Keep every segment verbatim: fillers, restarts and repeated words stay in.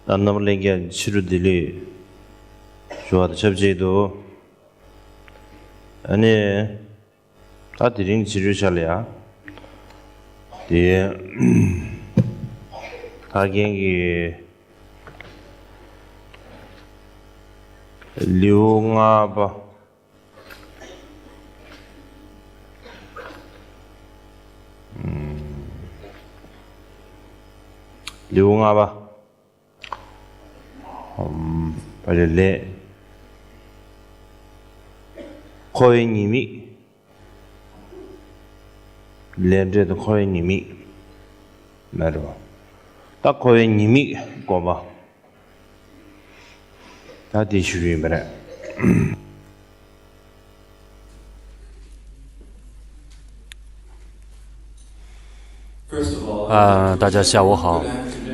ད་རྣམ་པ་ལྷན་རྒྱས་ཕྱི་དྲོ་བདེ་ལེགས་ཞུ་བ་དང་ཆབས་ཅིག་ཏུ། ཨ་ནི། ད་དེ་རིང་ཕྱི་དྲོའི་ཆ་ལ་ཡ། དེ། ཕ་རྒན་གྱི་ལེའུ་ལྔ་པ། ལེའུ་ལྔ་པ། ཨམ། པ་ལེ་ལེ། འཁོར་བའི་ཉེས་དམིགས། ལས་འབྲས་དང་འཁོར་བའི་ཉེས་དམིགས། མེད་རོ། ད་འཁོར་བའི་ཉེས་དམིགས་སྒོམ་པ། ད་དེ་ཞུ་རྒྱུ་ཡིན་པ་རེད། 啊，大家下午好。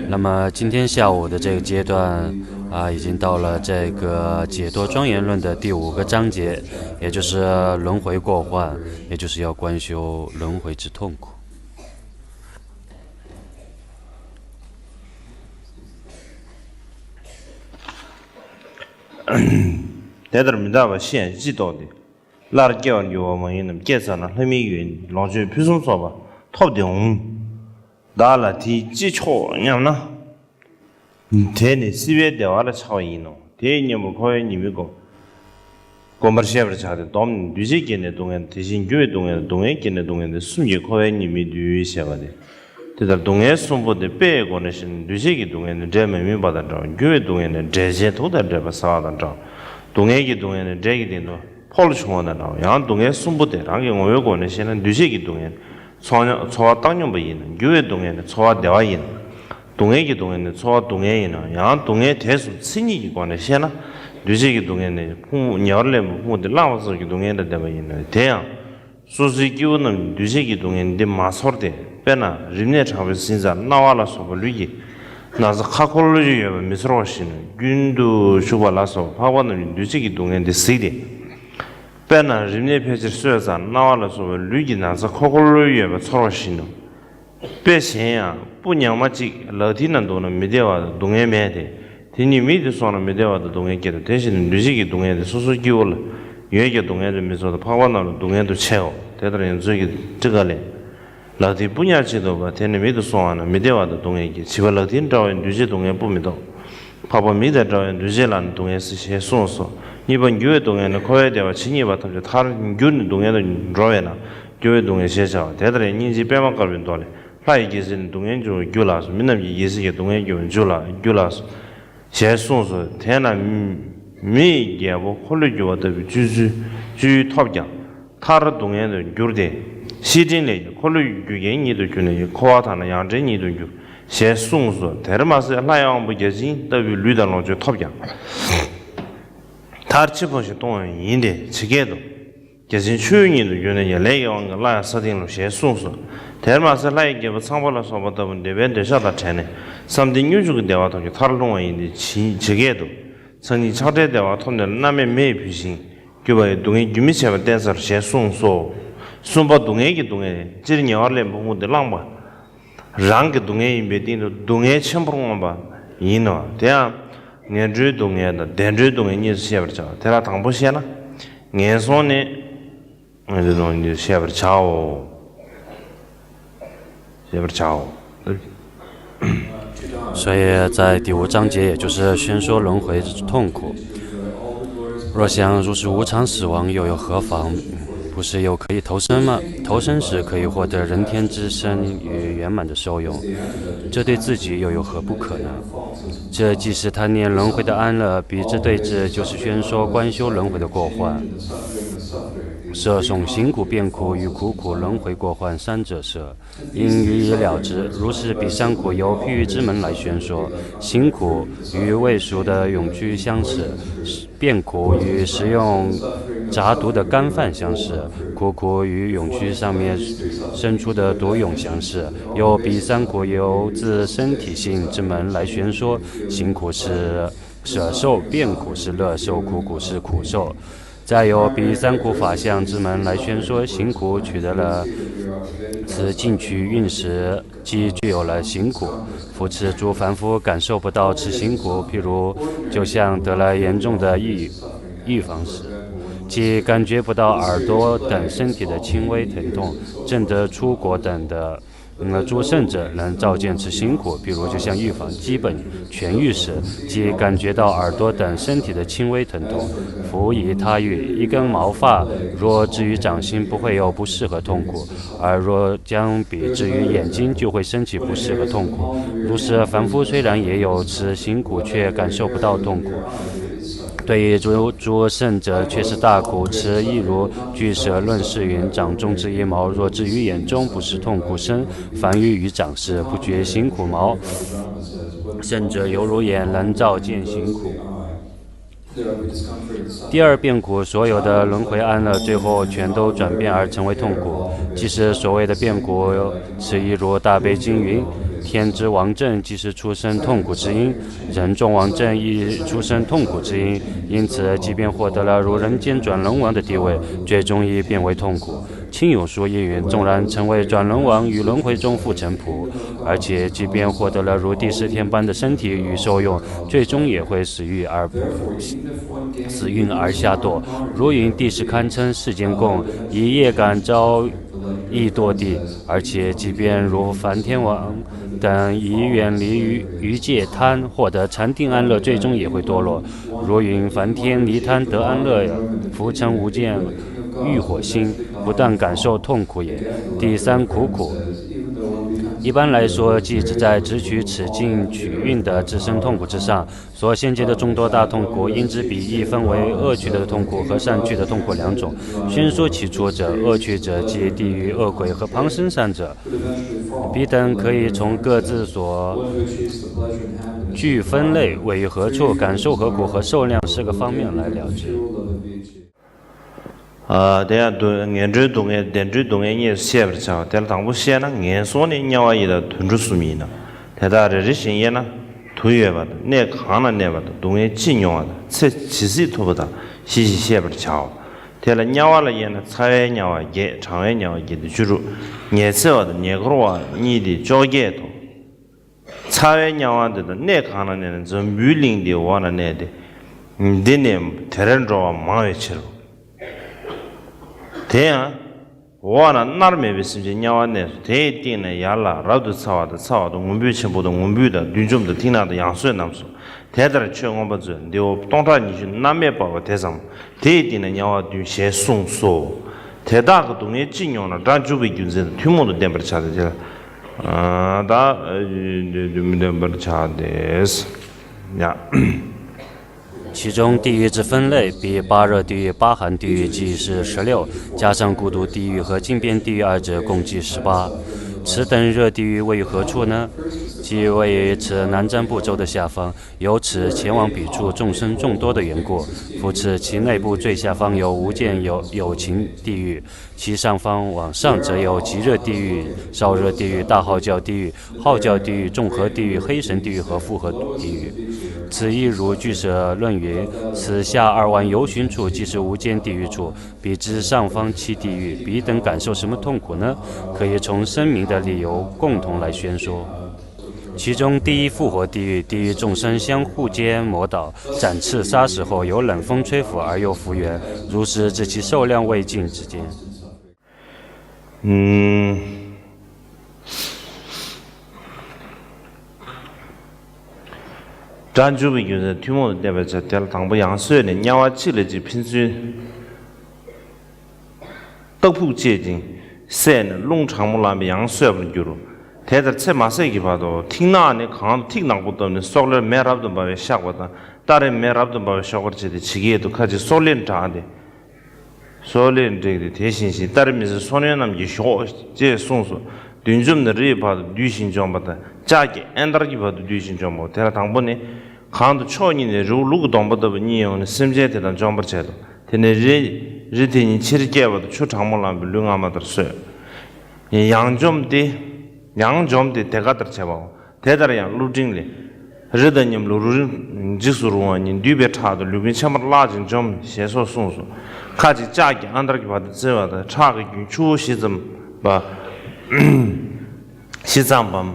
那么今天下午的这个阶段，啊，已经到了这个解脱庄严论的第五个章节，也就是轮回过患，也就是要观修轮回之痛苦。 དེ་ལྟར་མི་འདག་པ་ཤེས་ཡང་ཅི་ལྟོགས་ཏེ། སླར་སྐྱེ་བར་འགྱུར་བ་མ་ཡིན་ནམ། སྐྱེས་ཚར་ན་ལྷ་མིའི་ཡུལ་ལོངས་སྤྱོད་ཕུན་སུམ་ཚོགས་པ་ཐོབ་སྟེ་འོང་། བདག་ལ་དེས་ཅི་ཆོག་སྙམ་ན། དེ་ནི་སྲིད་པའི་བདེ་བ་ལ་ཆགས་པ་ཡིན་ནོ། དེའི་གཉེན་པོར་འཁོར་བའི་ཉེས་དམིགས་སྒོམ། སྒོམ་པར་བཤད་པར་བྱ་སྟེ། སྡོམ་ནི་འདུས་བྱས་སྐྱེ་གནས་སྡུག་བསྔལ་དང་། དེ་བཞིན་འགྱུར་བའི་སྡུག་བསྔལ་དང་། སྡུག་བསྔལ་སྐྱེ་གནས་སྡུག་བསྔལ་ཏེ། གསུམ་གྱིས་འཁོར་བའི་ཉེས་དམིགས་འདུལ་ཞེས་པ་སྟེ། དེ་ལྟར་སྡུག་བསྔལ་གསུམ་པོ་དེ་དཔེའི་སྒོ་ནས་བཤད་ན། འདུས་བྱས་ཀྱི་སྡུག་བསྔལ་ནི་འབྲས་མ་སྨིན་པ་དང་འདྲ་བ། འགྱུར་བའི་སྡུག་བསྔལ་ནི་འབྲས་ཆན་དུག་དང་འདྲེས་པ་ཟ་བ་དང་འདྲ་བ། སྡུག་བསྔལ་གྱི་སྡུག་བསྔལ་ནི་འབྲས་ཀྱི་སྟེང་དུ་ཕོ་ལ་བྱུང་བ་དང་འདྲ་བ། ཡང་སྡུག་བསྔལ་གསུམ་པོ་དེ་རང་གི་ངོ་བོའི་སྒོ་ནས་བཤད་ན། འདུས་བྱས་ཀྱི་སྡུག་བསྔལ་ནི་ཚོར་ཚོར་བ་བཏང་སྙོམས་པ་ཡིན་ནོ། འགྱུར་བའི་སྡུག་བསྔལ་ནི་ཚོར་བ་བདེ་བ་ཡིན་ནོ། སྡུག་བསྔལ་གྱི་སྡུག་བསྔལ་ནི་ཚོར་བ་སྡུག་བསྔལ་ཡིན་ནོ། ཡང་སྡུག་བསྔལ་དེ་གསུམ་མཚན་ཉིད་ཀྱི་སྒོ་ནས་བཤད་ན། འདུས་བྱས་ཀྱི་སྡུག་བསྔལ་ནི་ཕུང་པོ་ཉེ་བར་ལེན་པའི་ཕུང་པོ་འདི་བླངས་པ་ཙམ་གྱིས་སྡུག་བསྔལ་དང་ལྡན་པ་ཡིན་ནོ། དེ་ཡང་། སོ་སོའི་སྐྱེ་བོ་རྣམས་འདུས་བྱས་ཀྱི་སྡུག་བསྔལ་འདི་མ་ཚོར་ཏེ། དཔེར་ན་རིམས་ནད་དྲག་པོས་ཟིན་ཙང་རྣ་བ་ལ་སོགས་པ་ལུས་ཀྱི་ན་ཚ་ཁ་འཁོར་ལོས་ཀྱི་ཡོད་པ་མི་ཚོར་བ་བཞིན་ནོ། རྒྱུན་དུ་ཞུགས་པ་ལ་སོགས་པ་འཕགས་པ་རྣམས་ཀྱི་འདུས་བྱས་ཀྱི་སྡུག་བསྔལ་འདི་གཟིགས་ཏེ། དཔེར་ན་རིམས་ནད་ཕལ་ཆེར་གསོས་ཙང་རྣ་བ་ལ་སོགས་པ་ལུས་ཀྱི་ན་ཚ་ཁ་འཁོར་ལོས་ཡོད་པ་ཚོར་བ་བཞིན་ནོ། དཔེ་གཞན་ཡང་སྤུ་ཉག་མ་གཅིག་ལག་མཐིལ་ན་འདུག་ན་མི་བདེ་བ་དང་སྡུག་བསྔལ་མེད་དེ། དེ་ཉིད་མིག་ཏུ་སོང་ན་མི་བདེ་བ་དང་སྡུག་བསྔལ་སྐྱེ་སྟེ། དེ་བཞིན་དུ་འདུས་བྱས་ཀྱི་སྡུག་བསྔལ་དེ་སོ་སོའི་སྐྱེ་བོ་ལ་ཡོད་ཀྱང་སྡུག་བསྔལ་དུ་མི་ཚོར་ཏེ། འཕགས་པ་རྣམས་ལ་སྡུག་བསྔལ་དུ་ཆེའོ། དེ་ལྟར་ཡང་མཛོད་ཀྱི་ཊཱི་ཀ་ལས། ལག་མཐིལ་སྤུ་ཉག་གཅིག་འདུག་པ་དེ་ནི་མིག་ཏུ་སོང་བ་ན་མི་བདེ་བ་དང་སྡུག་བསྔལ་སྐྱེ། བྱིས་པ་ལག་མཐིལ་འདྲ་བས་འདུས་བྱས་སྡུག་བསྔལ་སྤུ་མི་ལྡོག། འཕགས་པ་མིག་དང་འདྲ་བས་འདུས་བྱས་ལ་ནི་སྡུག་བསྔལ་སྲིད་ཞེས་གསུངས་སོ། གཉིས་པ་འགྱུར་བའི་སྡུག་བསྔལ་ནི་འཁོར་བའི་བདེ་བ་ཇི་སྙེད་པ་ཐམས་ཅད་མཐར་འགྱུར་ནས་སྡུག་བསྔལ་དུ་འགྲོ་བས་ན་འགྱུར་བའི་སྡུག་བསྔལ་ཞེས་བྱ་བ། དེ་ལྟར་ཡང་སྙིང་རྗེའི་པདྨ་དཀར་པོའི་མདོ་ལས། ལྷ་ཡི་རྒྱལ་སྲིད་ནི་སྡུག་བསྔལ་འབྱུང་བའི་རྒྱུ་ལགས་སོ། མི་རྣམས་ཀྱི་རྒྱལ་སྲིད་ཀྱང་སྡུག་བསྔལ་འབྱུང་བའི་རྒྱུ་ལ་རྒྱུ་ལགས་སོ། ཞེས་གསུངས་སོ། དེས་ན་མི་ཡི་རྒྱལ་པོ་འཁོར་ལོས་སྒྱུར་བ་ལྟ་བུའི་སྤྱོད་ཚུལ་སྤྱོད་ཡུལ་ཐོབ་ཀྱང་མཐར་སྡུག་བསྔལ་དུ་འགྱུར་ཏེ། བཤེས་སྤྲིང་ལས་ཀྱང་འཁོར་ལོས་སྒྱུར་མཁན་ཉིད་དུ་གྱུར་ནས་འཁོར་བ་དག་ན་ཡང་སྤྲེལ་ཉིད་དུ་འགྱུར། ཞེས་གསུངས་སོ། དེར་མ་ཟད་ལྷ་ཡི་དབང་པོ་བརྒྱ་བྱིན་ལྟ་བུའི་ལུས་དང་ལོངས་སྤྱོད་ཐོབ་ཀྱང་མཐར་འཆི་འཕོ་ཞིང་ལྟུང་བ་ཡིན་ཏེ་ཇི་སྐད་དུ། བརྒྱ་བྱིན་མཆོད་ཡུལ་ཉིད་དུ་གྱུར་ནས་ཀྱང་ལས་ཀྱི་དབང་གིས་སླར་ཡང་ས་སྟེང་ལ་ཞེས་གསུངས་སོ། དེར་མ་ཟད་ལྷ་ཡི་རྒྱལ་པོ་ཚངས་པ་ལ་སོགས་པ་ལྟ་བུ་འདོད་པའི་འདོད་ཆགས་དང་བྲལ་ནས་བསམ་གཏན་མངོན་སུམ་གྱི་བདེ་བ་ཐོབ་ཀྱང་མཐར་ལྟུང་བ་ཡིན་ཏེ་ཇི་ཇི་སྐད་དུ། མཚན་ཉིད་ཆགས་བྲལ་བདེ་བ་ཐོབ་ནས་ལ་མནར་མེད་མེ་ཡིས་བུད་ཅིང་རྒྱུ་བ་ཡི་སྡུག་བསྔལ་རྒྱུན་མི་འཆད་པར་བསྟན་ཚར་ཞེས་གསུངས་སོ། གསུམ་པ་སྡུག་བསྔལ་གྱི་སྡུག་བསྔལ་སྤྱིར་ཉེ་བར་ལེན་པའི་ཕུང་པོ་འདི་བླངས་པ་རང་གི་སྡུག་བསྔལ་ཡིན་པའི་སྟེང་དུ་སྡུག་བསྔལ་ཆེན་པོར་མངོན་པ་ཡིན་ནོ། དེ་ཡང་ངན་འགྲོའི་སྡུག་བསྔལ་དང་བདེ་འགྲོའི་སྡུག་བསྔལ་གཉིས་སུ་ཤེས་པར་བྱའོ། དེ་ལ་དང་པོ་བཤད་ན། ངན་སོང་ནི། འདི་ནང་འདི་ཤེས་པར་བྱའོ། ཤེས་པར་བྱའོ། 所以在第五章节，也就是宣说轮回之痛苦。若想如是无常死亡，又有何妨？不是又可以投生吗？投生时可以获得人天之身与圆满的受用，这对自己又有何不可呢？这既是贪恋轮回的安乐，彼之对治就是宣说观修轮回的过患。 设颂行苦、变苦与苦苦轮回过患三者舍，应予以了之。如是彼三苦由譬喻之门来宣说。行苦与未熟的秧苗相似，变苦与食用蚱蜢的干饭相似，苦苦与秧苗上面生出的毒蛹相似。又彼三苦由自身体性之门来宣说。行苦是舍受，变苦是乐受，苦苦是苦受。再有，比三苦法相之门来宣说行苦取得了此进取运时，即具有了行苦。扶持诸凡夫感受不到此行苦，譬如就像得了严重的预预防时，即感觉不到耳朵等身体的轻微疼痛，证得出果等的。嗯，诸圣者能照见此辛苦，譬如就像预防基本痊愈时，即感觉到耳朵等身体的轻微疼痛。服以他喻，一根毛发若置于掌心，不会有不适和痛苦，而若将笔置于眼睛，就会生起不适和痛苦。如是，凡夫虽然也有此辛苦，却感受不到痛苦。对于诸诸圣者，却是大苦。此亦如俱舍论释云：掌中之一毛，若置于眼中，不是痛苦生， 凡于于掌时，不觉辛苦毛。圣者犹如眼，能照见辛苦。第二变苦，所有的轮回安乐，最后全都转变而成为痛苦。即是所谓的变苦，此亦如大悲经云：天之亡政，即是畜生痛苦之因；人众亡政，亦畜生痛苦之因。因此，即便获得了如人间转轮王的地位，最终亦变为痛苦。 亲友说：“因云纵然成为转轮王，于轮回中复成仆，而且即便获得了如第十天般的身体与受用，最终也会死于而死运而下堕。如云第十堪称世间供，以业感招亦堕地，而且即便如梵天王等已远离于于界贪，获得禅定安乐，最终也会堕落。 如云梵天离贪得安乐，浮沉无间，浴火星，不断感受痛苦也。第三苦苦，一般来说，即指在直取此境取运的自身痛苦之上，所现见的众多大痛苦，因之比喻分为恶趣的痛苦和善趣的痛苦两种。宣说其初者，恶趣者即地狱、恶鬼和旁生善者。 彼等可以从各自所具分类，位于何处，感受何苦和受量四个方面来了解。 ཨ། དེ་ཡང་སྡུག་ངན་འགྲོའི་སྡུག་བསྔལ་བདེ་འགྲོའི་སྡུག་བསྔལ་གཉིས་སུ་ཤེས་པར་བྱའོ། དེ་ལ་དང་པོ་བཤད་ན་ངན་སོང་ནི་དམྱལ་བ་ཡི་དྭགས་དུད་འགྲོ་གསུམ་ཡིན་ནོ། དེ་དག་རེ་རེ་བཞིན་དབྱེ་ན། དུ་ཡོད་པ་དང་གནས་གང་ན་གནས་པ་དང་སྡུག་བསྔལ་ཅི་མྱོང་བ་དང་ཚེ་ཇི་སྲིད་ཐུབ་པ་དང་ཞི་ཞིང་ཤེས་པར་བྱའོ། དེ་ལ་དམྱལ་བ་ལ་དབྱེ་ན་ཚ་བའི་དམྱལ་བ་བརྒྱད། གྲང་བའི་དམྱལ་བ་བརྒྱད་དེ་བཅུ་དྲུག། ཉི་ཚེ་བ་དང་ཉེ་འཁོར་བ་གཉིས་ཏེ་བཅོ་བརྒྱད་དོ། ཚ་བའི་དམྱལ་བ་འདི་དང་གནས་གང་ན་གནས་ན་འཛམ་བུའི་གླིང་འདིའི་འོག་ན་གནས་ཏེ། འདི་ནི་དེར་འགྲོ་བ་མང་བའི་ཕྱིར་རོ། དེ་ཡང་། འོག་ན་མནར་མེད་པའི་སེམས་ཅན་དམྱལ་བར་གནས་སོ། དེའི་སྟེང་ན་ཡར་ལ་རབ་ཏུ་ཚ་བ་དང་ཚ་བ་དང་ངུ་འབོད་ཆེན་པོ་དང་ངུ་འབོད་དང་བདུད་འཇོམས་དང་མཐིང་ནག་དང་ཡང་སོས་རྣམས་སོ། དེ་ལྟར་ཆོས་མངོན་པ་མཛོད། འདི་འོག་སྟོང་ཕྲག་ཉི་ཤུ་རྣམ་སྨིན་འབར་བ་དེ་ཙམ། དེའི་སྟེང་ན་དམྱལ་བ་བདུན་ཞེས་གསུངས་སོ། དེ་དག་གི་སྡུག་བསྔལ་ཅི་མྱོང་ན་སྒྲ་འཇུག་པའི་རྒྱུ་མཚན་དང་ཐུན་མོང་དུ་བསྟན་པར་བྱ་སྟེ། དེ་ལ་ད་མི་བསྟན་པར་བྱ་སྟེ། ཡ། 其中地狱之分类，比般若地狱、八寒地狱即是十六，加上孤独地狱和禁边地狱二者，共计十八。此等热地狱位于何处呢？即位于此南瞻部洲的下方，由此前往彼处众生众多的缘故，故此其内部最下方有无间有有情地狱，其上方往上则有极热地狱、燥热地狱、大号角地狱、号角地狱、众河地狱、黑神地狱和复活地狱。此亦如俱舍论云：此下二万由旬处，即是无间地狱处，彼之上方七地狱。彼等感受什么痛苦呢？可以从声明的理由共同来宣说。其中第一复活地狱，地狱众生相互间磨刀、斩刺、杀死后，由冷风吹拂而又复原，如是至其寿量未尽之间。 ཨུམ། སྒྲ་འཇུག་པའི་རྒྱུ་མཚན་ཐུན་མོང་དུ་བསྟན་པར་བྱ། དེ་ལ་དང་པོ་ཡང་སོས་ནས་དམྱལ་བ་གཅིག་ལ་གཅིག་ཕན་ཚུན་སྟག་ཕུག་བཅད་ཅིང་བསད་ནས་རླུང་གྲང་མོ་ལངས་པས་ཡང་སོས་པར་འགྱུར་རོ། དེ་ལྟར་ཚེ་མ་ཟད་ཀྱི་བར་དུ་ཐིག་ནག་ནི་གང་དུ་ཐིག་ནག་པོ་བཏབ་ནས་སོག་ལེར་མེ་རབ་ཏུ་འབར་བས་གཤགས་པ་དང་སྟ་རེས་མེ་རབ་ཏུ་འབར་བས་གཤོག་པར་བྱེད་དེ་ཇི་སྐད་དུ་ཁ་ཅིག་སོག་ལེས་འགྲངས་ཏེ། སོག་ལེས་འགྲེགས་ཏེ་དེ་བཞིན་ཞིང་སྟ་རེ་མི་ཟད་སོ་ནོན་རྣམས་ཀྱིས་གཞོག་ཅེས་གསུངས་སོ། བདུད་འཇོམས་ནི་རི་ཡི་བར་དུ་བསྡུས་ཤིང་འཇོམས་པ་དང་ལྕགས་ཀྱི་ཨེན་དར་གྱི་བར་དུ་བསྡུས་ཤིང་འཇོམས་པའོ། དེ་ལ་དང་པོ་ནི། གང་དུ་ཕྱོགས་གཉིས་ནས་རི་བོ་ལུག་གི་སྡོང་པོ་ལྟ་བུ་གཉིས་ཡོང་ནས་སེམས་ཅན་དེ་དག་འཇོམས་པར་བྱེད་དོ། དེ་ནས་རི་རི་དེ་ཉིད་ཕྱིར་སྐྱེ་བ་དང་ཆུ་གྲང་མོ་ལངས་པས་ལུས་ངག་དམར་ལྟར་སོས། ཡང་འཇོམས་ཏེ། ཡང་འཇོམས་ཏེ་དེ་ཀ་ལྟར་བྱེད་པའོ། དེ་ལྟར་ཡང་ཀླུ་ཕྲན་ལས། རི་དང་མཉམ་རུ་རུ་རིང་འཇིགས་སུ་རུང་བ་ཉིད། འདུས་པའི་ཁྲག་དང་ལུས་ཀུན་ཁྱད་པར་བརླག་ཅིང་འཇོམས། ཞེས་སོགས་གསུངས་སོ། ཁ་ཅིག་ལྕགས་ཀྱི་ཨ་མདར་གྱི་བར་དུ་བཙིར་བ་དང་། ཁྲག་གི་རྒྱུན་ཆུ་བོ་བཞི་ཙམ་པ། བཞི་ཙམ་པ།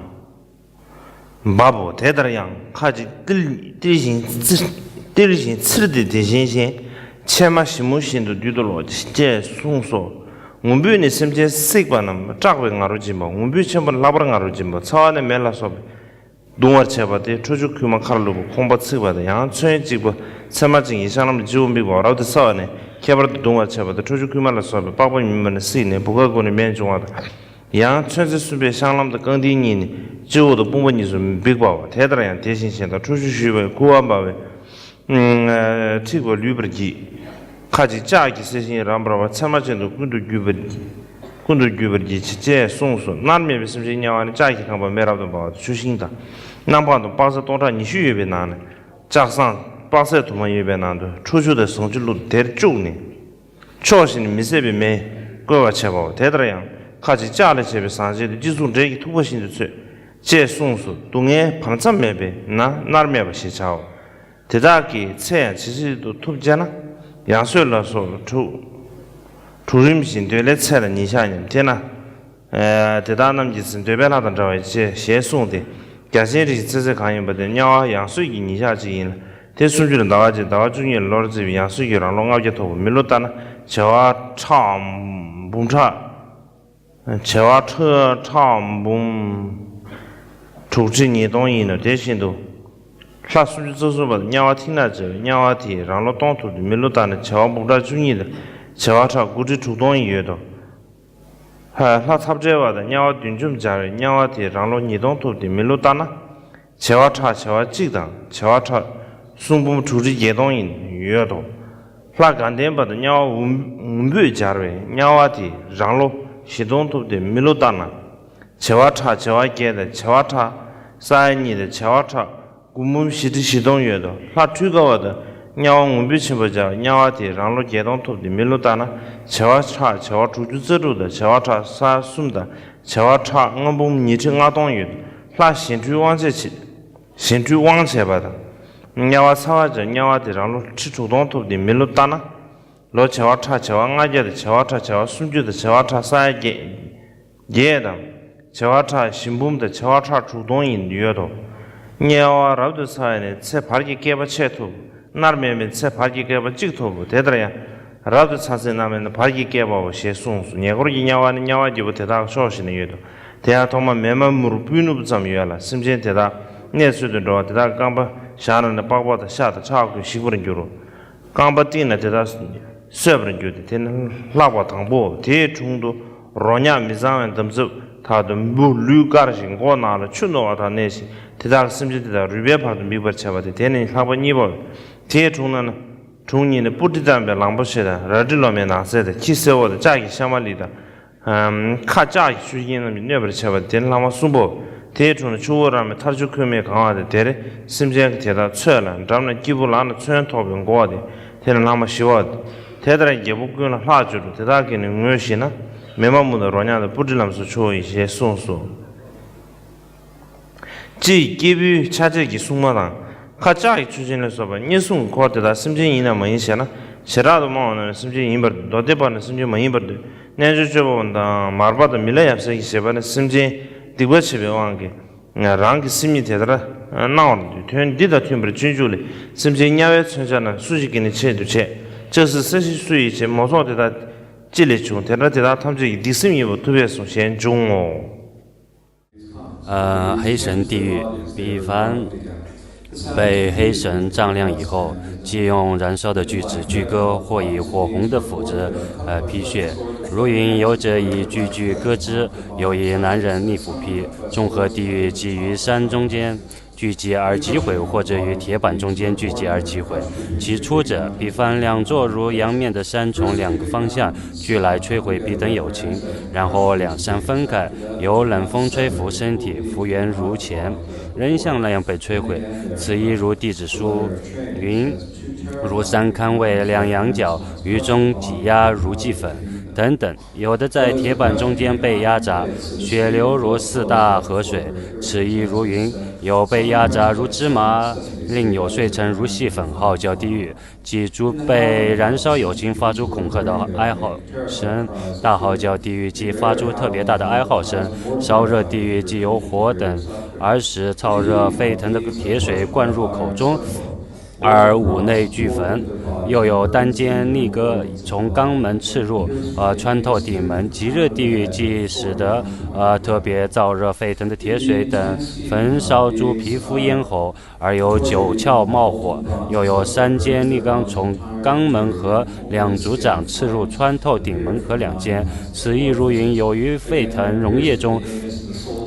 འབབ་བོ། དེ་ལྟར་ཡང་ཁ་ཅིག་ཏིལ་ཏིལ་བཞིན་བཙིར་ཏིལ་བཞིན་བཙིར་ཏེ་དེ་བཞིན་གཤེགས། ཕྱེ་མ་ཞིབ་མོ་བཞིན་དུ་རྡུལ་དུ་རློག་ཅེས་གསུངས་སོ། ངུ་འབོད་ནི་སེམས་ཅན་བསྲེགས་པ་རྣམས་སྐྲག་པའི་ང་རོ་འབྱིན་པ། ངུ་འབོད་ཆེན་པོ་ལྷག་པར་ང་རོ་འབྱིན་པ། ཚ་བ་ནི་མེ་ལ་སོགས་པས་གདུང་བར་བྱེད་པ་སྟེ། ཁྲོ་ཆུ་ཁུག་མ་ཁར་བླུགས་པ། ཁོང་པ་ཚིག་པ་དང་། ཡང་མཚོན་གཅིག་པ་ཚེར་མ་ཅན་གྱི་ཤ་ལམ་གྱི་སྤྱི་བོ་འབིགས་པ། རབ་ཏུ་ཚ་བ་ནི་ཁྱད་པར་དུ་གདུང་བར་བྱེད་པ་སྟེ། ཁྲོ་ཆུ་ཁུག་མ་ལ་སོགས་པས་པགས་པ་མྱུར་མ་ནི་བསྲེགས་ནས་བུ་ག་གུ་ནི་སྨན་འབྱུང་བ་དང་། ཡང་མཚོན་ཚེ་གསུམ་པའི་ཤ་ལམ་དང་རྐང་མཐིལ་གཉིས་ནི་སྤྱི་བོ་དང་དཔུང་པ་གཉིས་སུ་འབིགས་པའོ། དེ་ལྟར་ཡང་དེ་བཞིན་གཤེགས་དང་། ཁྲོ་ཆུ་ཞུས་པས་ཁུ་བ་འབར་བའི་འཁྲིག་པ་ལུད་པར་བགྱིད། ཁ་ཅིག་ལྕགས་ཀྱི་གསེར་ཞིང་རབ་འབར་བ། ཚེར་མ་ཅན་དུ་ཀུན་ཏུ་བརྒྱུས་པར་ཀུན་ཏུ་བརྒྱུས་པར་བགྱིད་ཅེས་གསུངས་སོ། མནར་མེད་པའི་སེམས་ཅན་དམྱལ་བ་ནི། ལྕགས་ཀྱིས་ཁེངས་པ་མེ་རབ་ཏུ་འབར་བ་དང་། ཆུ་ཤིང་དང་། གནམ་འཕང་དང་། དཔག་ཚད་སྟོང་ཕྲག་ཉི་ཤུ་ཡོད་པའི་ནང་ནས། ལྕགས་ཟངས་དཔག་ཚད་དུ་མ་ཡོད་པའི་ནང་དུ། ཁྲོ་ཆུ་དང་ཟངས་ཆུ་བླུགས་ཏེ་དེར་བཅུག་ནས། ཕྱོགས་བཞི་ནས་མི་ཟད་པའི་མེས་བསྐོལ་བར་བྱེད་པའོ། དེ་ལྟར་ཡང་ཁ་ཅིག་ལྕགས་ལས་བྱས་པའི་ཟངས་ཆེན་དུ། སྤྱི་གཙུག་འབྲས་ཀྱི་ཐུག་པ་བཞིན་དུ་ཚོས། ཅེས་གསུངས་སོ། སྡུག་བསྔལ་བར་མཚམས་མེད་པས་ན་མནར་མེད་པ་ཞེས་བྱའོ། དེ་དག་གི་ཚེ་ཡང་ཇི་སྲིད་དུ་ཐུབ་ཅེ་ན། ཡང་སོས་ལ་སོགས་དྲུག་དྲུག་རིམ་བཞིན་འདོད་ལྷའི་ཚེ་ལ་ཉིད་ཤར་སྙམ། དེས་ན། ཨ་དེ་དག་རྣམས་ཀྱི་ཚེ་འདོད་པའི་ལྷ་དང་འདྲ་བ་ཡི་ཅེས་ཞེས་གསུངས་ཏེ། རྒྱལ་ཆེན་རིགས་ཀྱི་ཚེ་ཚད་གང་ཡིན་པ་དེ་དམྱལ་བ་ཡང་སོས་ཀྱི་ཉིན་ཞག་གཅིག་ཡིན་ལ། དེ་སུམ་ཅུ་ལ་ཟླ་བ་གཅིག་ཟླ་བ་བཅུ་གཉིས་ལ་ལོར་བརྩིས་པའི་ཡང་སོས་ཀྱི་རང་ལོ་ལྔ་བརྒྱ་ཐོབ་པ། མི་ལོ་ལྟར་ན་བྱེ་བ་ཕྲག་འབུམ་ཕྲག་བྱེ་བ་ཕྲག་ཕྲག་འབུམ་དྲུག་ཁྲི་ཉིས་སྟོང་ཡིན་ནོ། དེ་བཞིན་དུ། ལྷ་སུམ་ཅུ་རྩ་གསུམ་པ་དམྱལ་བ་མཐིང་ནག་ཅན། དམྱལ་བ་དེས་རང་ལོ་སྟོང་ཐོབ་སྟེ། མི་ལོ་ལྟར་ན་བྱེ་བ་འབུམ་ཕྲག་བཅུ་གཉིས་དང་བྱེ་བ་ཕྲག་དགུ་ཁྲི་དྲུག་སྟོང་ཡོད་དོ། ལྷ་ལྷ་འཐབ་བྲལ་བ་དང་། དམྱལ་བ་བདུད་འཇོམས་སྦྱར་བའི་དམྱལ་བ་དེས་རང་ལོ་ཉིས་སྟོང་ཐོབ་སྟེ། མི་ལོ་ལྟར་ན་བྱེ་བ་ཕྲག་བྱེ་བ་གཅིག་དང་བྱེ་བ་ཕྲག་གསུམ་འབུམ་དྲུག་ཁྲི་བརྒྱད་སྟོང་ཡིན་ཡོད་དོ། ལྷ་དགའ་ལྡན་པ་དང་། དམྱལ་བ་འུམ་འུམ་འབོད་སྦྱར་བའི་དམྱལ་བ་དེས་རང་ལོ་བཞི་སྟོང་ཐོབ་སྟེ། མི་ལོ་ལྟར་ན་བྱེ་བ་ཕྲག་བྱེ་བ་བརྒྱད་དང་། བྱེ་བ་ཕྲག་ས་ཡ་གཉིས་དང་། བྱེ་བ་ཕྲག་དགུ་འབུམ་བཞི་ཁྲི་བཞི་སྟོང་ཡོད་དོ། ལྷ་འཕྲུལ་དགའ་བ་དང་། དམྱལ་བ་འུམ་འབོད་ཆེན་པོ་སྦྱར་བའི་དམྱལ་བ་དེས་རང་ལོ་བརྒྱད་སྟོང་ཐོབ་སྟེ། མི་ལོ་ལྟར་ན་བྱེ་བ་ཕྲག་བྱེ་བ་དྲུག་ཅུ་རྩ་དྲུག་དང་། བྱེ་བ་ཕྲག་ས་ཡ་གསུམ་དང་། བྱེ་བ་ཕྲག་ལྔ་འབུམ་ཉི་ཁྲི་ལྔ་སྟོང་ཡོད་དོ། ལྷ་གཞན་འཕྲུལ་དབང་བྱེད་ཆེ་གཞན་འཕྲུལ་དབང་བྱེད་པ་དང་། དམྱལ་བ་ཚ་བ་སྦྱར་བའི་དམྱལ་བ་དེས་རང་ལོ་ཁྲི་དྲུག་སྟོང་ཐོབ་སྟེ། མི་ལོ་ལྟར་ན་ལོ་བྱེ་བ་ཕྲག་བྱེ་བ་ལྔ་བརྒྱ་དང་། བྱེ་བ་ཕྲག་བྱེ་བ་སུམ་ཅུ་དང་། བྱེ་བ་ཕྲག་ས་ཡ་བརྒྱད་བརྒྱད་དང་། བྱེ་བ་ཕྲག་བཞི་འབུམ་དང་། བྱེ་བ་ཕྲག་དྲུག་སྟོང་ཡིན་ཡོད་དོ། དམྱལ་བ་རབ་ཏུ་ཚ་བས་ནི་ཚེ་བར་གྱི་བསྐལ་པ་ཕྱེད་ཐོབ། མནར་མེད་པའི་ཚེ་བར་གྱི་བསྐལ་པ་གཅིག་ཐོབ་བོ། དེ་ལྟར་ཡང་རབ་ཏུ་ཚ་ཚེ་མནར་མེད་ནི་བར་གྱི་བསྐལ་པའོ་ཞེས་གསུངས་སོ། ཉེ་འཁོར་གྱི་དམྱལ་བ་ནི་དམྱལ་བ་བརྒྱད་པོ་དེ་དག་ཕྱོགས་བཞི་ན་ཡོད་དོ། དེ་ཡང་ཐོག་མར་མེ་མ་མུར་སྤུན་ནུབ་ཙམ་ཡོད་ལ། སེམས་ཅན་དེ་དག་གནས་ཚུལ་དུ་འགྲོ་བ་དེ་དག་རྐང་པ་བཞག་ན་ནི་པགས་པ་དང་ཤ་དང་ཁྲག་གིས་ཞིག་པར་འགྱུར་རོ། རྐང་པ་བཏིང་ན་དེ་དག་གསོས་པར་འགྱུར་ཏེ། དེ་ནི་ལྷགས་པ་དང་པོའོ། དེའི་དྲུང་དུ་རོ་མྱགས་མི་གཙང་བའི་འདམ་རྫབ་དག་དང་། འབུ་ལུས་དཀར་ཞིང་མགོ་ནག་ལ་ཆུ་རྣོ་བ་དག་གནས་ཤིང་། དེ་དག་གིས་སེམས་ཅན་དེ་དག་རུས་པའི་བར་དུ་འབིགས་པར་བྱེད་པ་སྟེ། དེ་ནི་ལྷགས་པ་གཉིས་པའོ། དེའི་དྲུང་ན་ནི་དྲུང་གཉིས་ནི་སྤུ་གྲི་བསྡམས་པའི་གླང་པོ་ཆེ་དང་། རལ་གྲི་ལོ་མའི་ནགས་ཚལ་དང་། ཁྱི་སེར་པོ་དང་། ལྕགས་ཀྱི་ཤ་མ་ལི་དང་། ཁ་ལྕགས་ཀྱི་ཆུ་རྐྱེན་རྣམས་ཀྱིས་གནོད་པར་བྱེད་པ་སྟེ། དེ་ནི་ལྷག་མ་གསུམ་པོ། དེའི་དྲུང་ན་ཆུ་བོ་ར་མའི་མཐར་ཆུ་ཁོལ་མས་གང་བ་སྟེ། དེར་སེམས་ཅན་གྱིས་དེ་དག་འཚོས་ལ། འགྲམ་ན་སྐྱེས་བུ་ལག་ན་མཚོན་ཐོགས་པའི་མགོ་བ་སྟེ། དེ་ནི་ལྷག་མ་བཞི་པའོ། དེ་ལྟར་རྒྱལ་པོ་ཀུན་ལ་ལྷག་བཅུ་དྲུག་དེ་དག་གིས་ནི་ངོ་ཤེས་ན། མེ་མ་མུར་དང་རོ་མྱགས་དང་། སྤུ་གྲི་ལམ་སོགས་ཆུ་བོ་ཡིན་ཞེས་གསུངས་སོ། སྤྱིར་སྐྱེས་བུའི་ཆ་བྱད་ཀྱི་སྲུང་མ་དང་། ཁ་ལྕགས་ཀྱི་མཆོག་སྦྱིན་ལ་སོགས་པ་བརྙེས་སྲུང་གི་འཁོར་དེ་དག་སེམས་ཅན་ཡིན་ནམ་མ་ཡིན་ཞེ་ན། བྱེ་བྲག་ཏུ་སྨྲ་བ་རྣམས་ནི་སེམས་ཅན་ཡིན་པར་འདོད། མདོ་སྡེ་པ་ནི་སེམས་ཅན་མ་ཡིན་པར་འདོད། རྣལ་འབྱོར་སྤྱོད་པ་པོ་དང་མར་པ་དང་མི་ལ་ཡབ་སྲས་ཀྱི་བཞེད་པ་ནི་སེམས་ཅན་སྡིག་པ་བྱེད་པའི་དབང་གིས་རང་གི་སེམས་ཉིད་དེ་ལྟར་སྣང་བར་འདོད། དོན་འདི་དང་མཐུན་པར་སྤྱོད་འཇུག་ལས། སེམས་ཅན་དམྱལ་བའི་མཚོན་ཆ་རྣམས། སུ་ཞིག་གིས་ནི་ཆེད་དུ་བྱས། ལྕགས་སྲེག་ས་གཞི་སུ་ཡིས་བྱས། མོ་ཚོགས་དེ་དག་ཅི་ལས་བྱུང་། དེ་ལྟར་དེ་དག་ཐམས་ཅད་ཀྱི། སྡིག་སེམས་ཡིན་པར་ཐུབ་པས་གསུངས། ཞེས་འབྱུང་ངོ་། 呃，黑神地狱，比方被黑神丈量以后，即用燃烧的锯子锯割，或以火红的斧子，呃，劈削。如云有者以锯锯割之，有一男人逆斧劈，众河地狱即于山中间聚集而击毁，或者于铁板中间聚集而击毁。其出者，比方两座如阳面的山从两个方向聚来摧毁彼等有情，然后两山分开， 由冷风吹拂身体，复原如前，仍像那样被摧毁。此亦如弟子书云：如山堪为两羊角，于中挤压如齑粉，等等，有的在铁板中间被压榨，血流如四大河水，齿溢如云；有被压榨如芝麻，另有碎成如细粉，号角地狱。即诸被燃烧友情发出恐吓的哀号声，大号角地狱即发出特别大的哀号声，烧热地狱即由火等而使燥热沸腾的铁水灌入口中，而五内俱焚。又有单尖利割从肛门刺入，呃，穿透顶门，极热地狱即使得，呃，特别燥热沸腾的铁水等焚烧诸皮肤咽喉，而有九窍冒火。又有三尖利钢从肛门和两足掌刺入，穿透顶门和两间。此亦如云，由于沸腾溶液中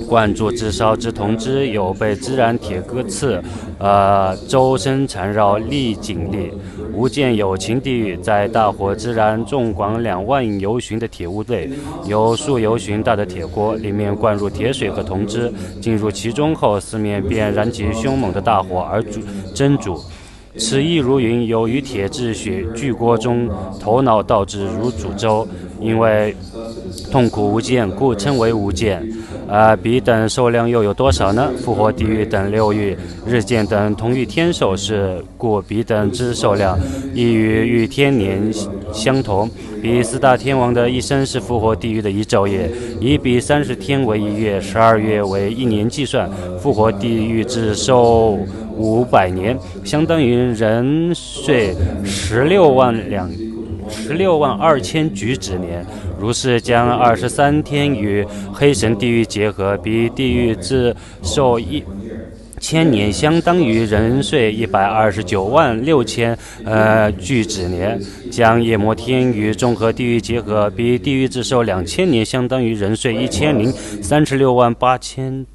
灌注炙烧之铜汁，有被孜然铁割刺，呃，周身缠绕，历井裂。无间有情地狱，在大火孜然纵广两万由旬的铁屋内，有数由旬大的铁锅，里面灌入铁水和铜汁，进入其中后，四面便燃起凶猛的大火而煮蒸煮。此亦如云，由于铁质血巨锅中，头脑倒置如煮粥，因为痛苦无间，故称为无间。啊，彼等寿量又有多少呢？复活地狱等六狱、日间等同于天寿，是故彼等之寿量亦与御天年相同。彼四大天王的一生是复活地狱的一昼夜，以彼三十天为一月，十二月为一年计算。复活地狱至寿五百年，相当于人岁十六万两十六万二千举止年。如是将二十三天与黑神地狱结合，彼地狱至寿一千年，相当于人岁一百二十九万六千，呃，举止年。将夜摩天与众河地狱结合，彼地狱至寿两千年，相当于人岁一千零三十六万八千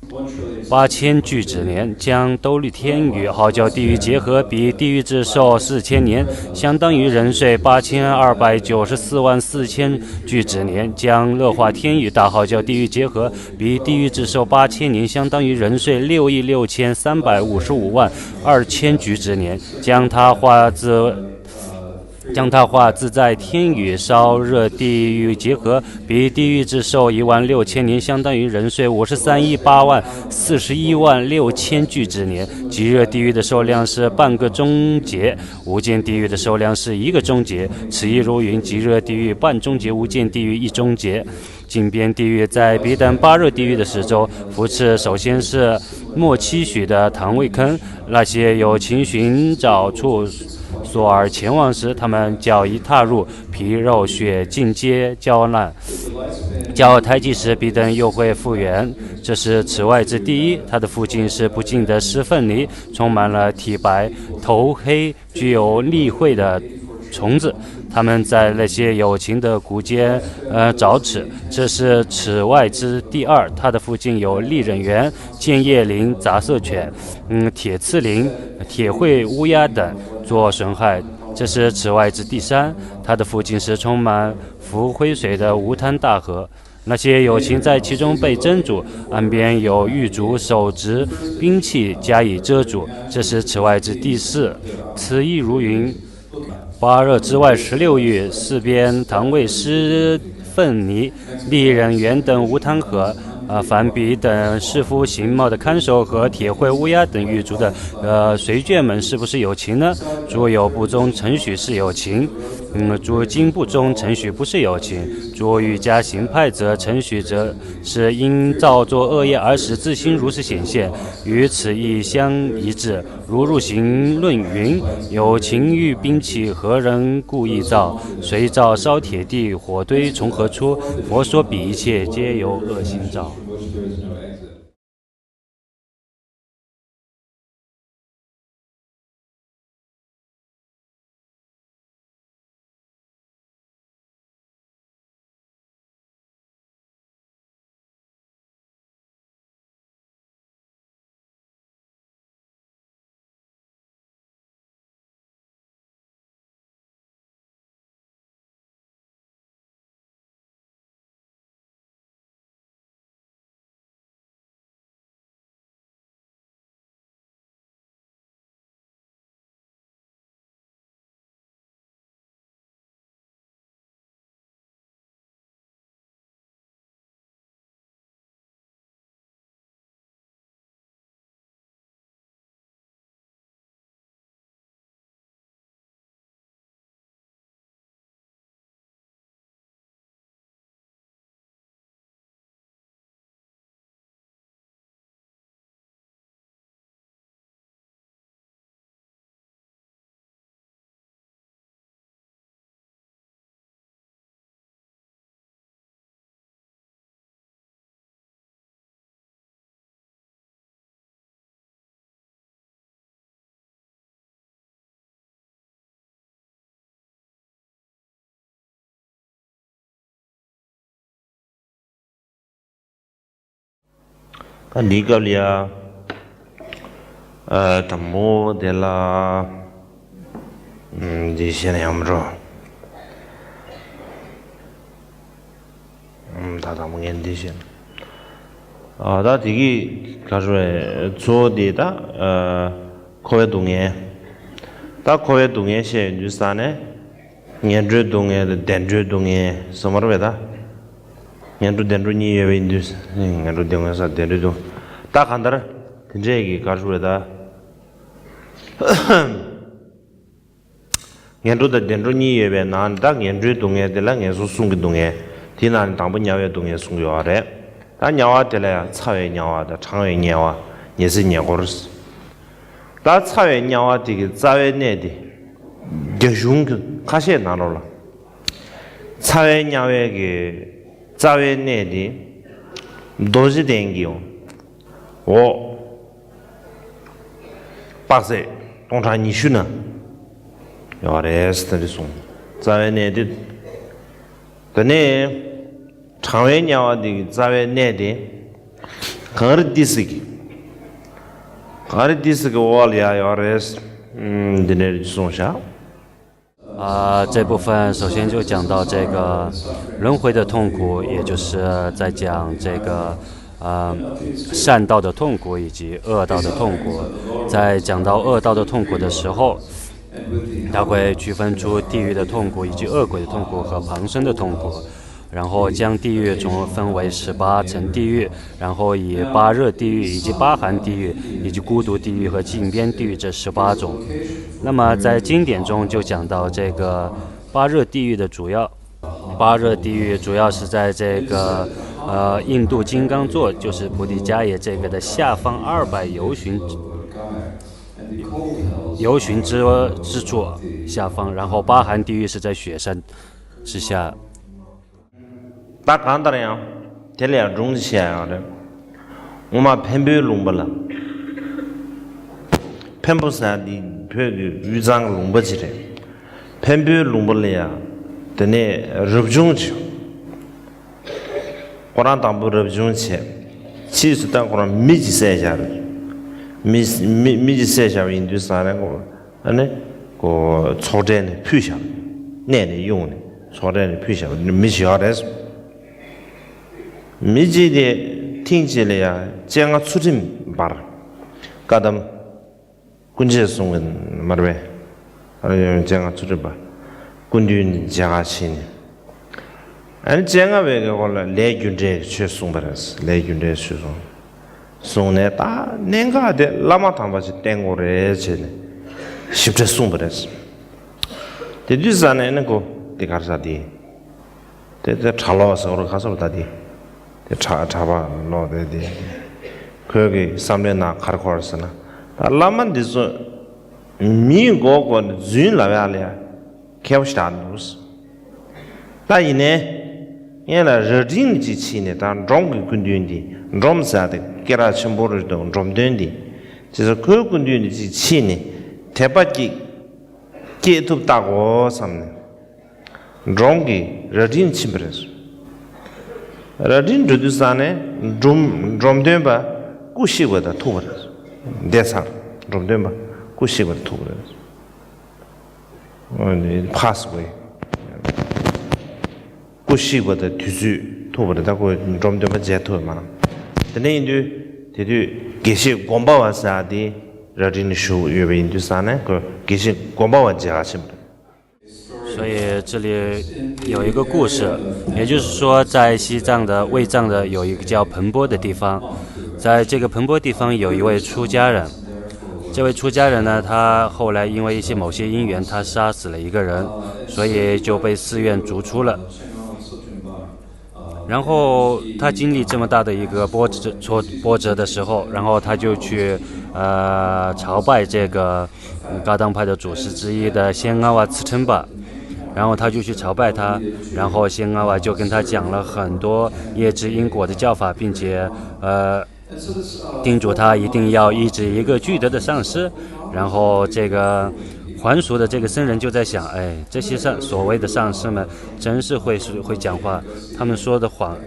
八千举止年。将兜率天与号角地狱结合，彼地狱至寿四千年，相当于人岁八千二百九十四万四千举止年。将乐化天与大号角地狱结合，彼地狱至寿八千年，相当于人岁六亿六千三百五十五万二千举止年。将他化自将他化自在天与烧热地狱结合，彼地狱至寿一万六千年，相当于人岁五十三亿八万四十一万六千举止年。极热地狱的寿量是半个终结，无间地狱的寿量是一个终结。此亦如云，极热地狱半终结，无间地狱一终结。井边地狱在彼等八热地狱的四周，扶持首先是末期许的堂位坑。那些有情寻找处所而前往时，他们脚一踏入，皮肉血尽皆焦烂。脚抬起时，彼等又会复原。这是此外之地狱，它的附近是不尽的尸粪泥，充满了体白、头黑、具有厉慧的虫子。他们在那些有情的骨间，呃，找此。这是此外之第二，它的附近有利忍园、建业林、杂色犬、嗯，铁刺林、铁喙乌鸦等做损害。这是此外之第三，它的附近是充满浮灰水的无滩大河。那些有情在其中被蒸煮，岸边有玉竹手执兵器加以遮住，这是此外之第四。此亦如云，八热之外十六域，四边堂位尸粪泥，利忍园等无滩河。呃，凡彼等士夫形貌的看守和铁喙乌鸦等玉竹的，呃，随眷们是不是有情呢？诸有不忠，承许是有情。嗯，诸今不忠，承许不是有情。诸欲加行派则，承许者是因造作恶业而使自心如是显现，与此亦相一致。如入行论云：有情欲兵器，何人故意造？谁造烧铁地火堆从何出？佛说彼一切皆由恶心造。ད་འདིའི་སྐབས་ལ་ཡ། ཨ། དང་པོ་དེ་ལ། ཨམ། འདི་བཤད་ན་ཡག་མོ་འགྲོ། ཨམ། ད་དང་པོ་ངས་འདི་བཤད། ཨ། ད་དེ་གི་ག་རེ་རེད། གཙོ་བོ་དེ་ད། ཨ། འཁོར་བའི་སྡུག་བསྔལ། ད་འཁོར་བའི་སྡུག་བསྔལ་བཤད་ཡོང་དུས་ཙ་ནས། ངན་འགྲོའི་སྡུག་བསྔལ་དང་བདེ་འགྲོའི་སྡུག་བསྔལ་ཟེར་མ་རེད་པས་ད། ངན་འགྲོ་བདེ་འགྲོ་གཉིས་ཡོད་པ་ཡིན་དུས། ངན་འགྲོ་སྡུག་བསྔལ་ས་བདེ་འགྲོའི་སྡུག་ད་གང་ལྟར་དེ་འདྲས་ཀྱི་ག་རེ་རེད་ད། ངན་འགྲོ་དང་བདེ་འགྲོ་གཉིས་ཡོད་པའི་ནང་ནས་ད་ངན་འགྲོའི་སྡུག་བསྔལ་དེ་ལ་ངན་སོང་གསུམ་གྱི་སྡུག་བསྔལ། དེའི་ནང་ནས་དང་པོ་དམྱལ་བའི་སྡུག་བསྔལ་གསུངས་ཡོད་རེད། ད་དམྱལ་བ་དེ་ལ་ཡང་ཚ་བའི་དམྱལ་བ་དང་གྲང་བའི་དམྱལ་བ། ཉི་ཚེ་ཉེ་འཁོར། ད་ཚ་བའི་དམྱལ་བ་དེ་གི་རྩ་བའི་གནས་དེ། རྒྱ་གཞུང་གི་ཁ་ཤས་ནང་ལོགས་ལ། ཚ་བའི་དམྱལ་བའི་གི་རྩ་བའི་གནས་དེ། རྡོ་རྗེ་གདན་གྱི་འོག་དཔག་ཚད་སྟོང་ཕྲག་ཉི་ཤུ་ན་ཡོད་རེད་ཟེར་ཏེ་གསུངས། རྩ་བའི་གནས་དེ། དེ་ནས་གྲང་བའི་དམྱལ་བ་འདི་གི་རྩ་བའི་གནས་དེ། གངས་རི་ཏི་སེ་གི། གངས་རི་ཏི་སེ་གི་འོག་ལ་ཡ་ཡོད་རེད། ཨམ། འདི་ནས་གསུངས་བཞག། 啊，这部分首先就讲到这个轮回的痛苦，也就是在讲这个，呃，善道的痛苦以及恶道的痛苦。在讲到恶道的痛苦的时候，它会区分出地狱的痛苦以及恶鬼的痛苦和旁生的痛苦。 然后将地狱中分为十八层地狱，然后以八热地狱以及八寒地狱以及孤独地狱和禁边地狱这十八种。那么在经典中就讲到这个八热地狱的主要，八热地狱主要是在这个，呃，印度金刚座，就是菩提迦耶这个的下方二百由旬，由旬之，之处下方，然后八寒地狱是在雪山之下。 ད་གང་ལྟར་ཡང་དེ་ལ་ཡང་སྒྲུང་ཅིག་བཤད་ཡོད་རེད། སྔོན་མ་འཕན་པོའི་ལུང་པ་ལ། འཕན་པོ་ཟེར་ཡ་འདི་བོད་ཀྱི་དབུས་གཙང་གི་ལུང་པ་ཅིག་རེད། འཕན་པོའི་ལུང་པ་ལ་ཡ། དེ་ནས་རབ་བྱུང་ཅིག་ཁོ་རང་དང་པོ་རབ་བྱུང་བྱས། ཕྱིས་སུ་ད་ཁོ་རང་མི་ཅིག་བསད་བཞག་རེད། མི་མི་མི་ཅིག་བསད་བཞག་པ་ཡིན་དུས་ཙང་ནས་ཁོ། ཨ་ནི། ཁོ་ཚོགས་གྲལ་ནས་ཕུད་བཞག་གནས་ནས་དབྱུང་ནས་ཚོགས་གྲལ་ནས་ཕུད་བཞག་མི་ཞིག་ཡོད་རེད། མི་གཅིག་དེ་ཐེངས་གཅིག་ལ་ཡ་སྤྱན་སྔ་ཚུལ་ཁྲིམས་འབར། བཀའ་གདམས། སྐུ་མཆེད་གསུང་གི་མ་རེད་པས། ཨ་ནི་སྤྱན་སྔ་ཚུལ་ཁྲིམས་འབར། སྐུ་མདུན་ནས་མཇལ་ཁ་ཕྱིན་ནས། ཨ་ནི་སྤྱན་སྔ་བའི་གི་འོག་ལ་ལས་རྒྱུ་འབྲས་ཀྱི་ཆོས་གསུངས་པ་རེད། ལས་རྒྱུ་འབྲས་ཆོས་གསུངས། གསུངས་ནས་ད་གནད་འགག་དེ་བླ་མ་དམ་པ་ཅིག་བསྟེན་དགོས་རེད་བྱས་ནས་ཞིབ་ཕྲ་གསུངས་པ་རེད། དེ་དུས་ཙ་ནས་ནི་ཁོ་དེ་ག་རེ་ཟེར་དེ། དེ་དེ་གྲྭ་ལོག་ཟེར་བ་ག་ཟེར་བ་ད་དེ། དེ་གྲྭ་གྲྭ་པ་ལོག་དེ་དེ། ཁོས་གི་བསམ་བློའི་ནང་ག་རེ་འཁོར་ཟེར་ན། ད་བླ་མ་འདི་ཚོ་མིའི་མགོ་སྐོར་ནས་རྫུན་ལབ་ཡག་ལ་ཡ། མཁས་པོ་ཞེ་དྲག་འདུག་ད་ཡིན་ནའི། སྔོན་ལ་རྭ་སྒྲེང་ནས་ཅིག་ཕྱིན་ནས་ད་འབྲོམ་གྱི་སྐུ་མདུན་འདི། འབྲོམ་ཟེར་ཏེ་སྐད་གྲགས་ཆེན་པོ་རེད་འདུག་འབྲོམ་སྟོན་འདི། བྱས་ཙང་ཁོའི་སྐུ་མདུན་ནས་ཅིག་ཕྱིན་ནས་དད་པ་སྐྱེ། སྐྱེ་ཐུབ་བལྟ་དགོས་བསམ་ནས། འབྲོམ་གྱི་རྭ་སྒྲེང་ཕྱིན་པ་རེད། རྭ་སྒྲེང་འགྲོ་དུས་ཙ་ནས་འབྲོམ་འབྲོམ་སྟོན་པ་སྐུ་གཤེགས་པ་དང་ཐུག་པ་རེད། བསྡད་ཚར། འབྲོམ་སྟོན་པ་སྐུ་གཤེགས་པ་དང་ཐུག་པ་རེད། འོ་ནི་ཕ་སི་ཝེ། སྐུ་གཤེགས་པ་དང་དུས་ཚོད་ཐུག་པ་རེད། ད་ཁོས་འབྲོམ་སྟོན་པ་མཇལ་ཐུབ་མ་རེད། དེ་འདྲ་ཡིན་དུས་དེ་དུས་དགེ་བཤེས་སྒོམ་པ་བ་ཟེར་ཡག་དེ་རྭ་སྒྲེང་ནས་བཞུགས་ཡོད་པ་ཡིན་དུས་ཙ་ནས་ཁོས་དགེ་བཤེས་སྒོམ་པ་བ་མཇལ་ཁ་ཕྱིན་པ་རེད། 所以这里有一个故事，也就是说，在西藏的卫藏的有一个叫盆波的地方，在这个盆波地方有一位出家人，这位出家人呢，他后来因为一些某些因缘，他杀死了一个人，所以就被寺院逐出了。然后他经历这么大的一个波折挫波折的时候，然后他就去呃朝拜这个。 噶当派的祖师之一的仙阿瓦慈称吧，然后他就去朝拜他，然后仙阿瓦就跟他讲了很多业之因果的教法，并且呃叮嘱他一定要依止一个具德的上师。然后这个还俗的这个僧人就在想，哎，这些上所谓的上师们真是会说会讲话，他们说的谎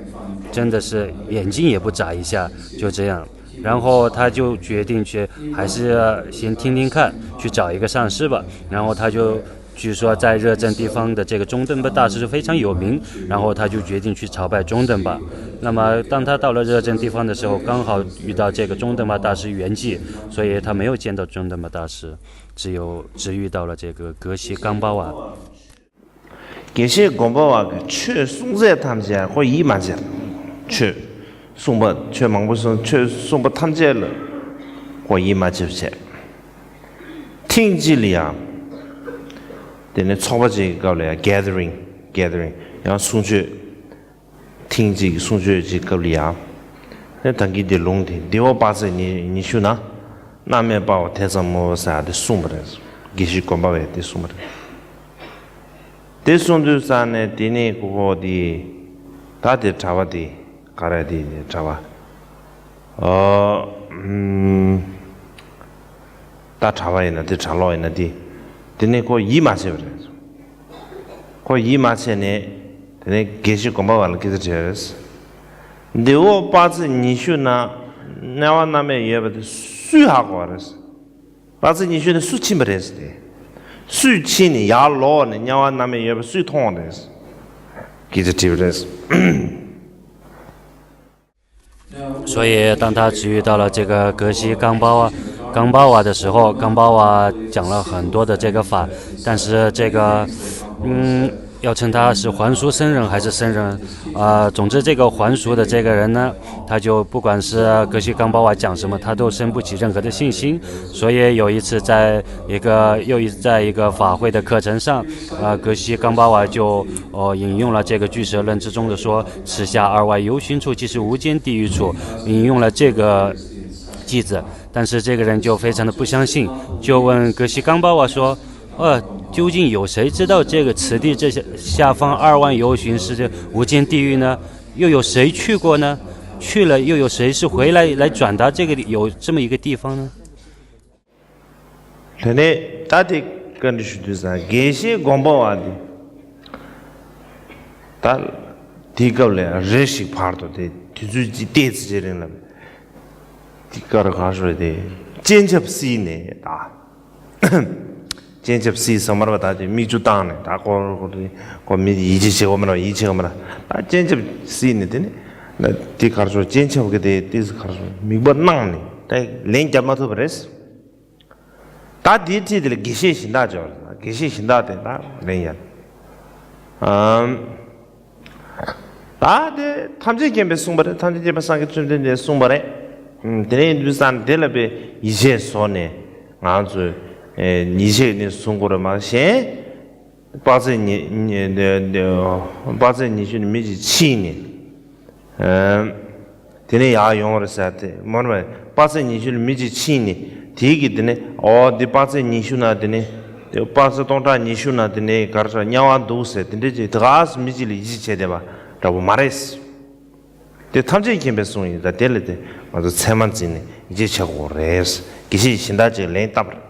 真的是眼睛也不眨一下，就这样。然后他就决定去，还是先听听看，去找一个上师吧。然后他就，据说在热振地方的这个中等部大师是非常有名，然后他就决定去朝拜中等部。那么当他到了热振地方的时候，刚好遇到这个中等部大师圆寂，所以他没有见到中等部大师，只有，只遇到了这个格西冈巴瓦。 དགེ་བཤེས་སྒོམ་པ་བ་གི་ཆོས་གསུང་ཚད་ཐམས་ཅད་ཁོ་ཡིད་མ་ཆེས། ཆོས་གསུང་པ་ཆོས་མང་པོ་གསུང་ཆོས་གསུང་པ་ཐམས་ཅད་ལ་ཁོ་ཡིད་མ་ཆེས་པ་བྱས། ཐེངས་གཅིག་ལ་ཡང་དེ་ནས་ཚོགས་པ་ཅིག་གི་སྐབས་ལ་ཡང་གེ་དི་རིང་གེ་དི་རིང་ཡང་གསུང་ཆོས། ཐེངས་གཅིག་གསུང་ཆོས་ཅིག་སྐབས་ལ་ཡང་། ནས་ད་གིན་དེ་ལུང་དེ་འདི་འོ་དཔག་ཚད་ཉི་ཉི་ཤུ་ན། གནམ་མེད་དཔའ་བོ་ཐེ་ཚོམ་མོ་ཟེར་དེ་གསུངས་པ་རེད། དགེ་བཤེས་སྒོམ་པ་བས་དེ་གསུངས་པ་རེད། དེ་གསུང་དུས་ས་ནས་དེ་ནས་ཁོ་ཁོ་དེ། ད་དེ་གྲྭ་བ་དེ་ག་རེ་དེ་གྲྭ་བ། ཨོ། ཨུམ། ད་གྲྭ་བ་ཡིན་ན་དེ་གྲྭ་ལོག་ཡིན་ན་དེ། དེ་ནས་ཁོ་ཡིད་མ་ཆེས་པ་རེད། ཁོ་ཡིད་མ་ཆེས་ནས་དེ་ནས་དགེ་བཤེས་སྒོམ་པ་བ་ལ་སྐད་ཆ་དྲིས་པ་རེད། འདི་འོ་དཔག་ཚད་ཉི་ཤུ་ན་དམྱལ་བ་མནར་མེད་ཡོད་པ་དེ་སུས་ཧ་གོ་བ་རེད། དཔག་ཚད་ཉི་ཤུ་ནས་སུ་ཕྱིན་པ་རེད་དེ། སུས་ཕྱིན་ནས་ཡར་ལོག་ནས་དམྱལ་བ་མནར་མེད་ཡོད་པ་སུས་མཐོང་བ་རེད། སྐད་ཆ་དྲིས་པ་རེད། 所以，当他只遇到了这个格西冈巴瓦，冈巴瓦的时候，冈巴瓦讲了很多的这个法，但是这个，嗯，要称他是还俗僧人还是僧人，呃，总之这个还俗的这个人呢，他就不管是格西冈巴瓦讲什么，他都生不起任何的信心。所以有一次，在一个又一在一个法会的课程上，呃，格西冈巴瓦就呃引用了这个俱舍论之中的说，此下二万由旬处即是无间地狱处，引用了这个句子。但是这个人就非常的不相信，就问格西冈巴瓦说：“呃，究竟有谁知道这个此地这下下方二万由旬是这无间地狱呢？又有谁去过呢？去了又有谁是回来来转达这个有这么一个地方呢？” དེ་ནས་ད་དེ་བཀའ་འདྲི་ཞུ་དུས་ཙང་དགེ་བཤེས་སྒོམ་པ་བ་དེ། ད་དེའི་སྐབས་ལ་རེ་ཞིག་བར་དུ་དེ་དུས་ཚོད་ཀྱི་ཏོག་ཙམ་ཅིག་རིང་ལ། དེ་ཀར་ག་ཤོད་དེ་སྤྱན་ཆབ་བསིལ་ནས་ད། སྤྱན་ཆབ་བསིལ་ཟེར་མར་བ་ད་དེ་མིག་ཆུ་བཏང་ནས་ད་ཀོ་ཀོ་ཀོ་མི་ཡིད་ཆེས་བྱེད་དགོས་མ་རེད། ཡིད་ཆེས་དགོས་མ་རེད། ད་སྤྱན་ཆབ་བསིལ་ནས་དེ་ནས་དེ་གར་ཤོད་སྤྱན་ཆབ་གི་དེ་ཏོག་ཙམ་གར་ཤོད་མིག་པ་གནང་ནས་ད་ལན་རྒྱབ་མ་ཐུབ་པ་རེད། ད་དེའི་འཁྲིས་དེ་ལ་དགེ་བཤེས་གཞན་དག་འབྱོར། དགེ་བཤེས་གཞན་དག་དེ་ད་ལན་ཡར། ཨམ། ད་དེ་ཐམས་ཅད་མཁྱེན་པས་གསུངས་པ་རེད། ཐམས་ཅད་མཁྱེན་པ་སངས་རྒྱས་བཅོམ་ལྡན་འདས་གསུངས་པ་རེད། ཨམ། དེ་ནས་ཡིན་དུས་ཙང་དེ་ལ་དཔེ་ཡིད་ཆེས་བཟོ་ནས་ང་ཚོས་ཨེ་ཡིད་ཆེས་ནས་གསུང་དགོས་རེད་མ་གཞན། དཔག་ཚད་ཉི་ཉི་དཔག་ཚད་ཉི་ཤུ་ནས་མི་གཅིག་ཕྱིན་ནས། ཨམ། དེ་ནས་ཡར་ཡོང་བ་རེད་ཟེར་ཏེ་མོར་བས་དཔག་ཚད་ཉི་ཤུ་ལ་མི་གཅིག་ཕྱིན་ནས་དེའི་གི་དེ་ནས་ཨོ་འདི་དཔག་ཚད་ཉི་ཤུ་ན་དེ་ནས་དེ་དཔག་ཚད་སྟོང་ཕྲག་ཉི་ཤུ་ན་དེ་ནས་གར་ས་དམྱལ་བ་འདུག་ཟེར་དེ་འདྲས་ཅིག་དེ་ག་སེ་མི་གཅིག་ལ་ཡིད་ཆེས་བྱས་བསྡད་པ་འདྲ་པོ་མ་རེད། དེ་ཐམས་ཅད་མཁྱེན་པས་གསུངས་ཡིན། ད་དེ་ལ་དེ་ང་ཚོ་ཚད་མ་འཛིན་ནས་ཡིད་ཆེས་བྱེད་དགོས་རེད། དགེ་བཤེས་གཞན་དག་ཅིག་ལན་བཏབ་པ་རེད།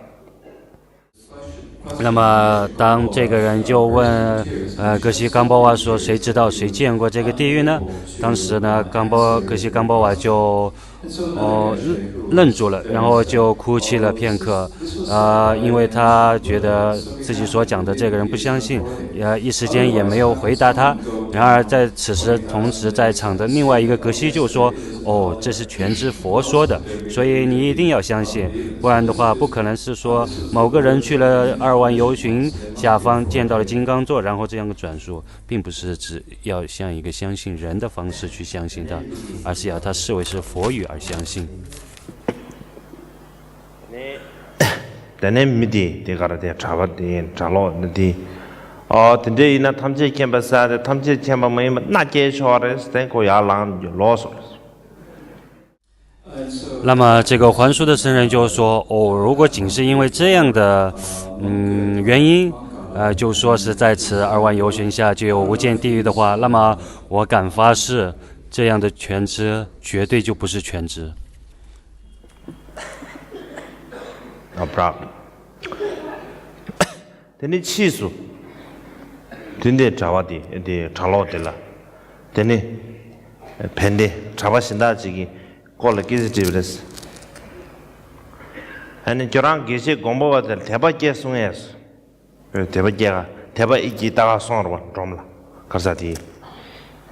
那么，当这个人就问，呃，格西冈巴瓦说：“谁知道谁见过这个地狱呢？”当时呢，冈巴格西冈巴瓦就，哦，愣住了，然后就哭泣了片刻，呃，因为他觉得自己所讲的这个人不相信，呃，一时间也没有回答他。然而在此时，同时在场的另外一个格西就说：“哦，这是全知佛说的，所以你一定要相信，不然的话，不可能是说某个人去了二万由旬下方见到了金刚座，然后这样转述，并不是只要像一个相信人的方式去相信他，而是要他视为是佛语而相信。” དེ་ནས་མི་དེ་དེ་ག་ར་དེ་གྲྭ་པ་དེ་གྲྭ་ལོག་ནི་དེ། ཨོ་དེ་འདྲས་ཡིན་ན་ཐམས་ཅད་མཁྱེན་པ་ཟེར་དེ་ཐམས་ཅད་མཁྱེན་པ་མ་ཡིན་པ་མནའ་སྐྱེལ་ཆོག་རེད་ཟེར་ཁོ་ཡར་ལངས་ལོག་སོང་། 那么这个还俗的僧人就说：“哦，如果仅是因为这样的，嗯，原因，呃，就说是在此二万由旬下就有无间地狱的话，那么我敢发誓，这样的全知绝对就不是全知。” No problem. དེ་ནས་ཕྱིས་སུ། དེ་འདྲའི་གྲྭ་པ་དེ་དེ་གྲྭ་ལོག་དེ་ལ། དེ་ནས་ཕན་བདེ་གྲྭ་པ་གཞན་དག་ཅིག་གིས་ སྐོར་ལ་སྐད་ཆ་དྲིས་པ་རེད། ཨ་ནི་ཁྱོད་རང་དགེ་བཤེས་སྒོམ་པ་བ་དེར་དད་པ་སྐྱེས་སོང་ངས། དད་པ་སྐྱེས་ག་དད་པ་ཨི་ཀྱི་ལྟ་ག་སོང་ར་བ་འགྲོམ་ལ་གར་ས་དེ་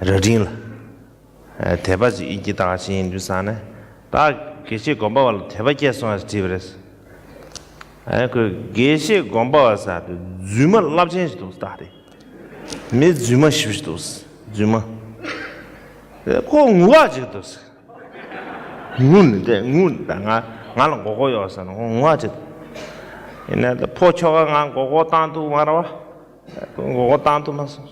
ར་སྒྲིང་ལ། དད་པ་ཅིག་ཨི་ཀྱི་ལྟ་ག་ཕྱིན་ཡིན་དུས་ས་ནས་ད་དགེ་བཤེས་སྒོམ་པ་བ་ལ་དད་པ་སྐྱེས་སོང་ངས་དྲིས་པ་རེད། ཨ་ཁོས་དགེ་བཤེས་སྒོམ་པ་བ་ས་དེ་རྫུན་མ་རླབས་ཆེན་ཞིག་འདུག་ད་རེད། མི་རྫུན་མ་ཞིག་འདུག་རྫུན་མ། ཁོ་ངུ་བ་ཅིག་འདུག་ངུ་ནི་དེ་ངུ་ནི་ད་ང་ང་ལ་མགོ་སྐོར་ཡོད་ཟེར་ན་ཁོ་ངུ་བ་ཅིག་ཡིན་ན་ད་ཕོ་ཁྱོ་ག་ང་མགོ་སྐོར་བཏང་ཐུབ་མ་ར་བ། མགོ་སྐོར་བཏང་ཐུབ་མ་སོང་།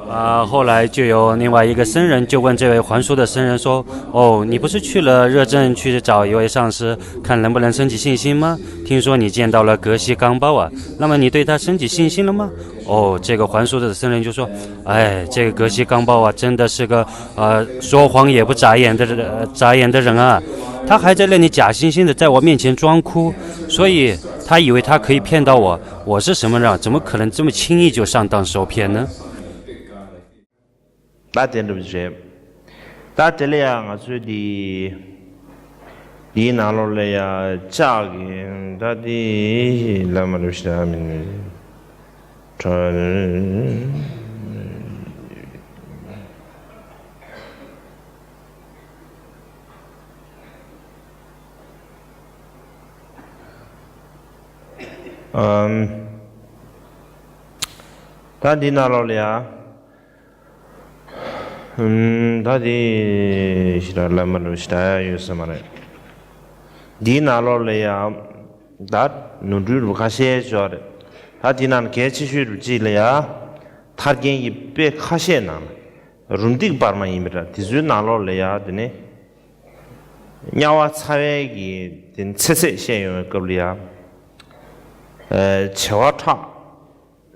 啊，后来就有另外一个僧人就问这位还俗的僧人说：“哦，你不是去了热镇去找一位上师，看能不能升起信心吗？听说你见到了格西刚包啊，那么你对他升起信心了吗？”哦，这个还俗的僧人就说：“哎，这个格西刚包啊，真的是个呃说谎也不眨眼的人，眨眼的人啊，他还在那里假惺惺的在我面前装哭，所以他以为他可以骗到我。我是什么人？怎么可能这么轻易就上当受骗呢？” ད་དེ་འདྲ་བྱས། ད་དེ་ལ་ཡང་ང་ཚོས་འདི་འདིའི་ནང་ལོགས་ལ་ཡང་ལྕགས་ཀྱི་ད་འདི་ལ་མ་རུ་ཤ་མིན་ཁྲ། ཨམ། ད་འདི་ནང་ལོགས་ལ་ཡང་། ཨམ། ད་འདི་ཞི་ར་ལ་མ་ལོ་ཞི་ར་ཡོད་ས་མ་རེད། འདིའི་ནང་ལོགས་ལ་ཡང་། ད་ནོར་འཁྲུལ་རུ་ཁ་ཤས་ཅིག་ཡོད་རེད། ད་འདི་ནང་གལ་ཆེ་ཤོས་རུ་གཅིག་ལ་ཡང་། ཐར་རྒྱན་གྱི་དཔེ་ཁ་ཤས་ནང་ལ། རུམ་ཏིག་པར་མ་ཡིན་པ་འདྲ་དེ་ཚོའི་ནང་ལོགས་ལ་ཡང་དེ་ནས། དམྱལ་བ་ཚ་བའི་གི་དེ་ཚེ་ཚད་བཤད་ཡོང་བའི་སྐབས་ལ་ཡང་། བྱེ་བ་ཕྲག་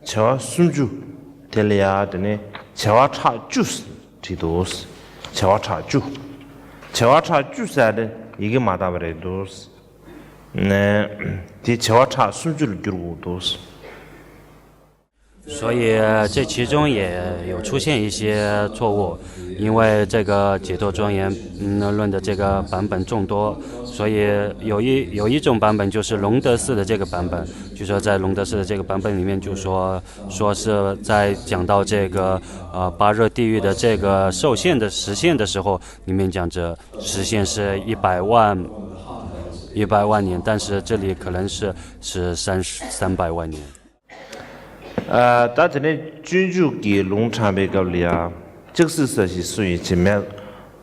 བྱེ་བ་སུམ་ཅུ། དེ་ལ་ཡང་དེ་ནས་བྱེ་བ་ཕྲག་བཅུ་བྲིས་འདུག་བྱེ་བ་ཕྲག་བཅུ། བྱེ་བ་ཕྲག་བཅུ་ཟེར་དེ་ཡི་གེ་མ་དག་པ་རེད་འདུག་དེ་བྱེ་བ་ཕྲག་སུམ་ཅུ་ལ་བསྒྱུར་དགོས་འདུག 所以这其中也有出现一些错误，因为这个解脱庄严嗯论的这个版本众多，所以有一有一种版本就是隆德寺的这个版本，据说在隆德寺的这个版本里面就说说是在讲到这个呃八热地狱的这个受限的时限的时候，里面讲着时限是一百万一百万年，但是这里可能是是三三百万年。 ད་དེ་ནས་སྤྱོད་འཇུག་གི་ལུང་དྲངས་པའི་སྐབས་ལ་ཡང་ལྕགས་སྲེག་ས་ཞིག་སུ་ཡིན་ཅི་མེད།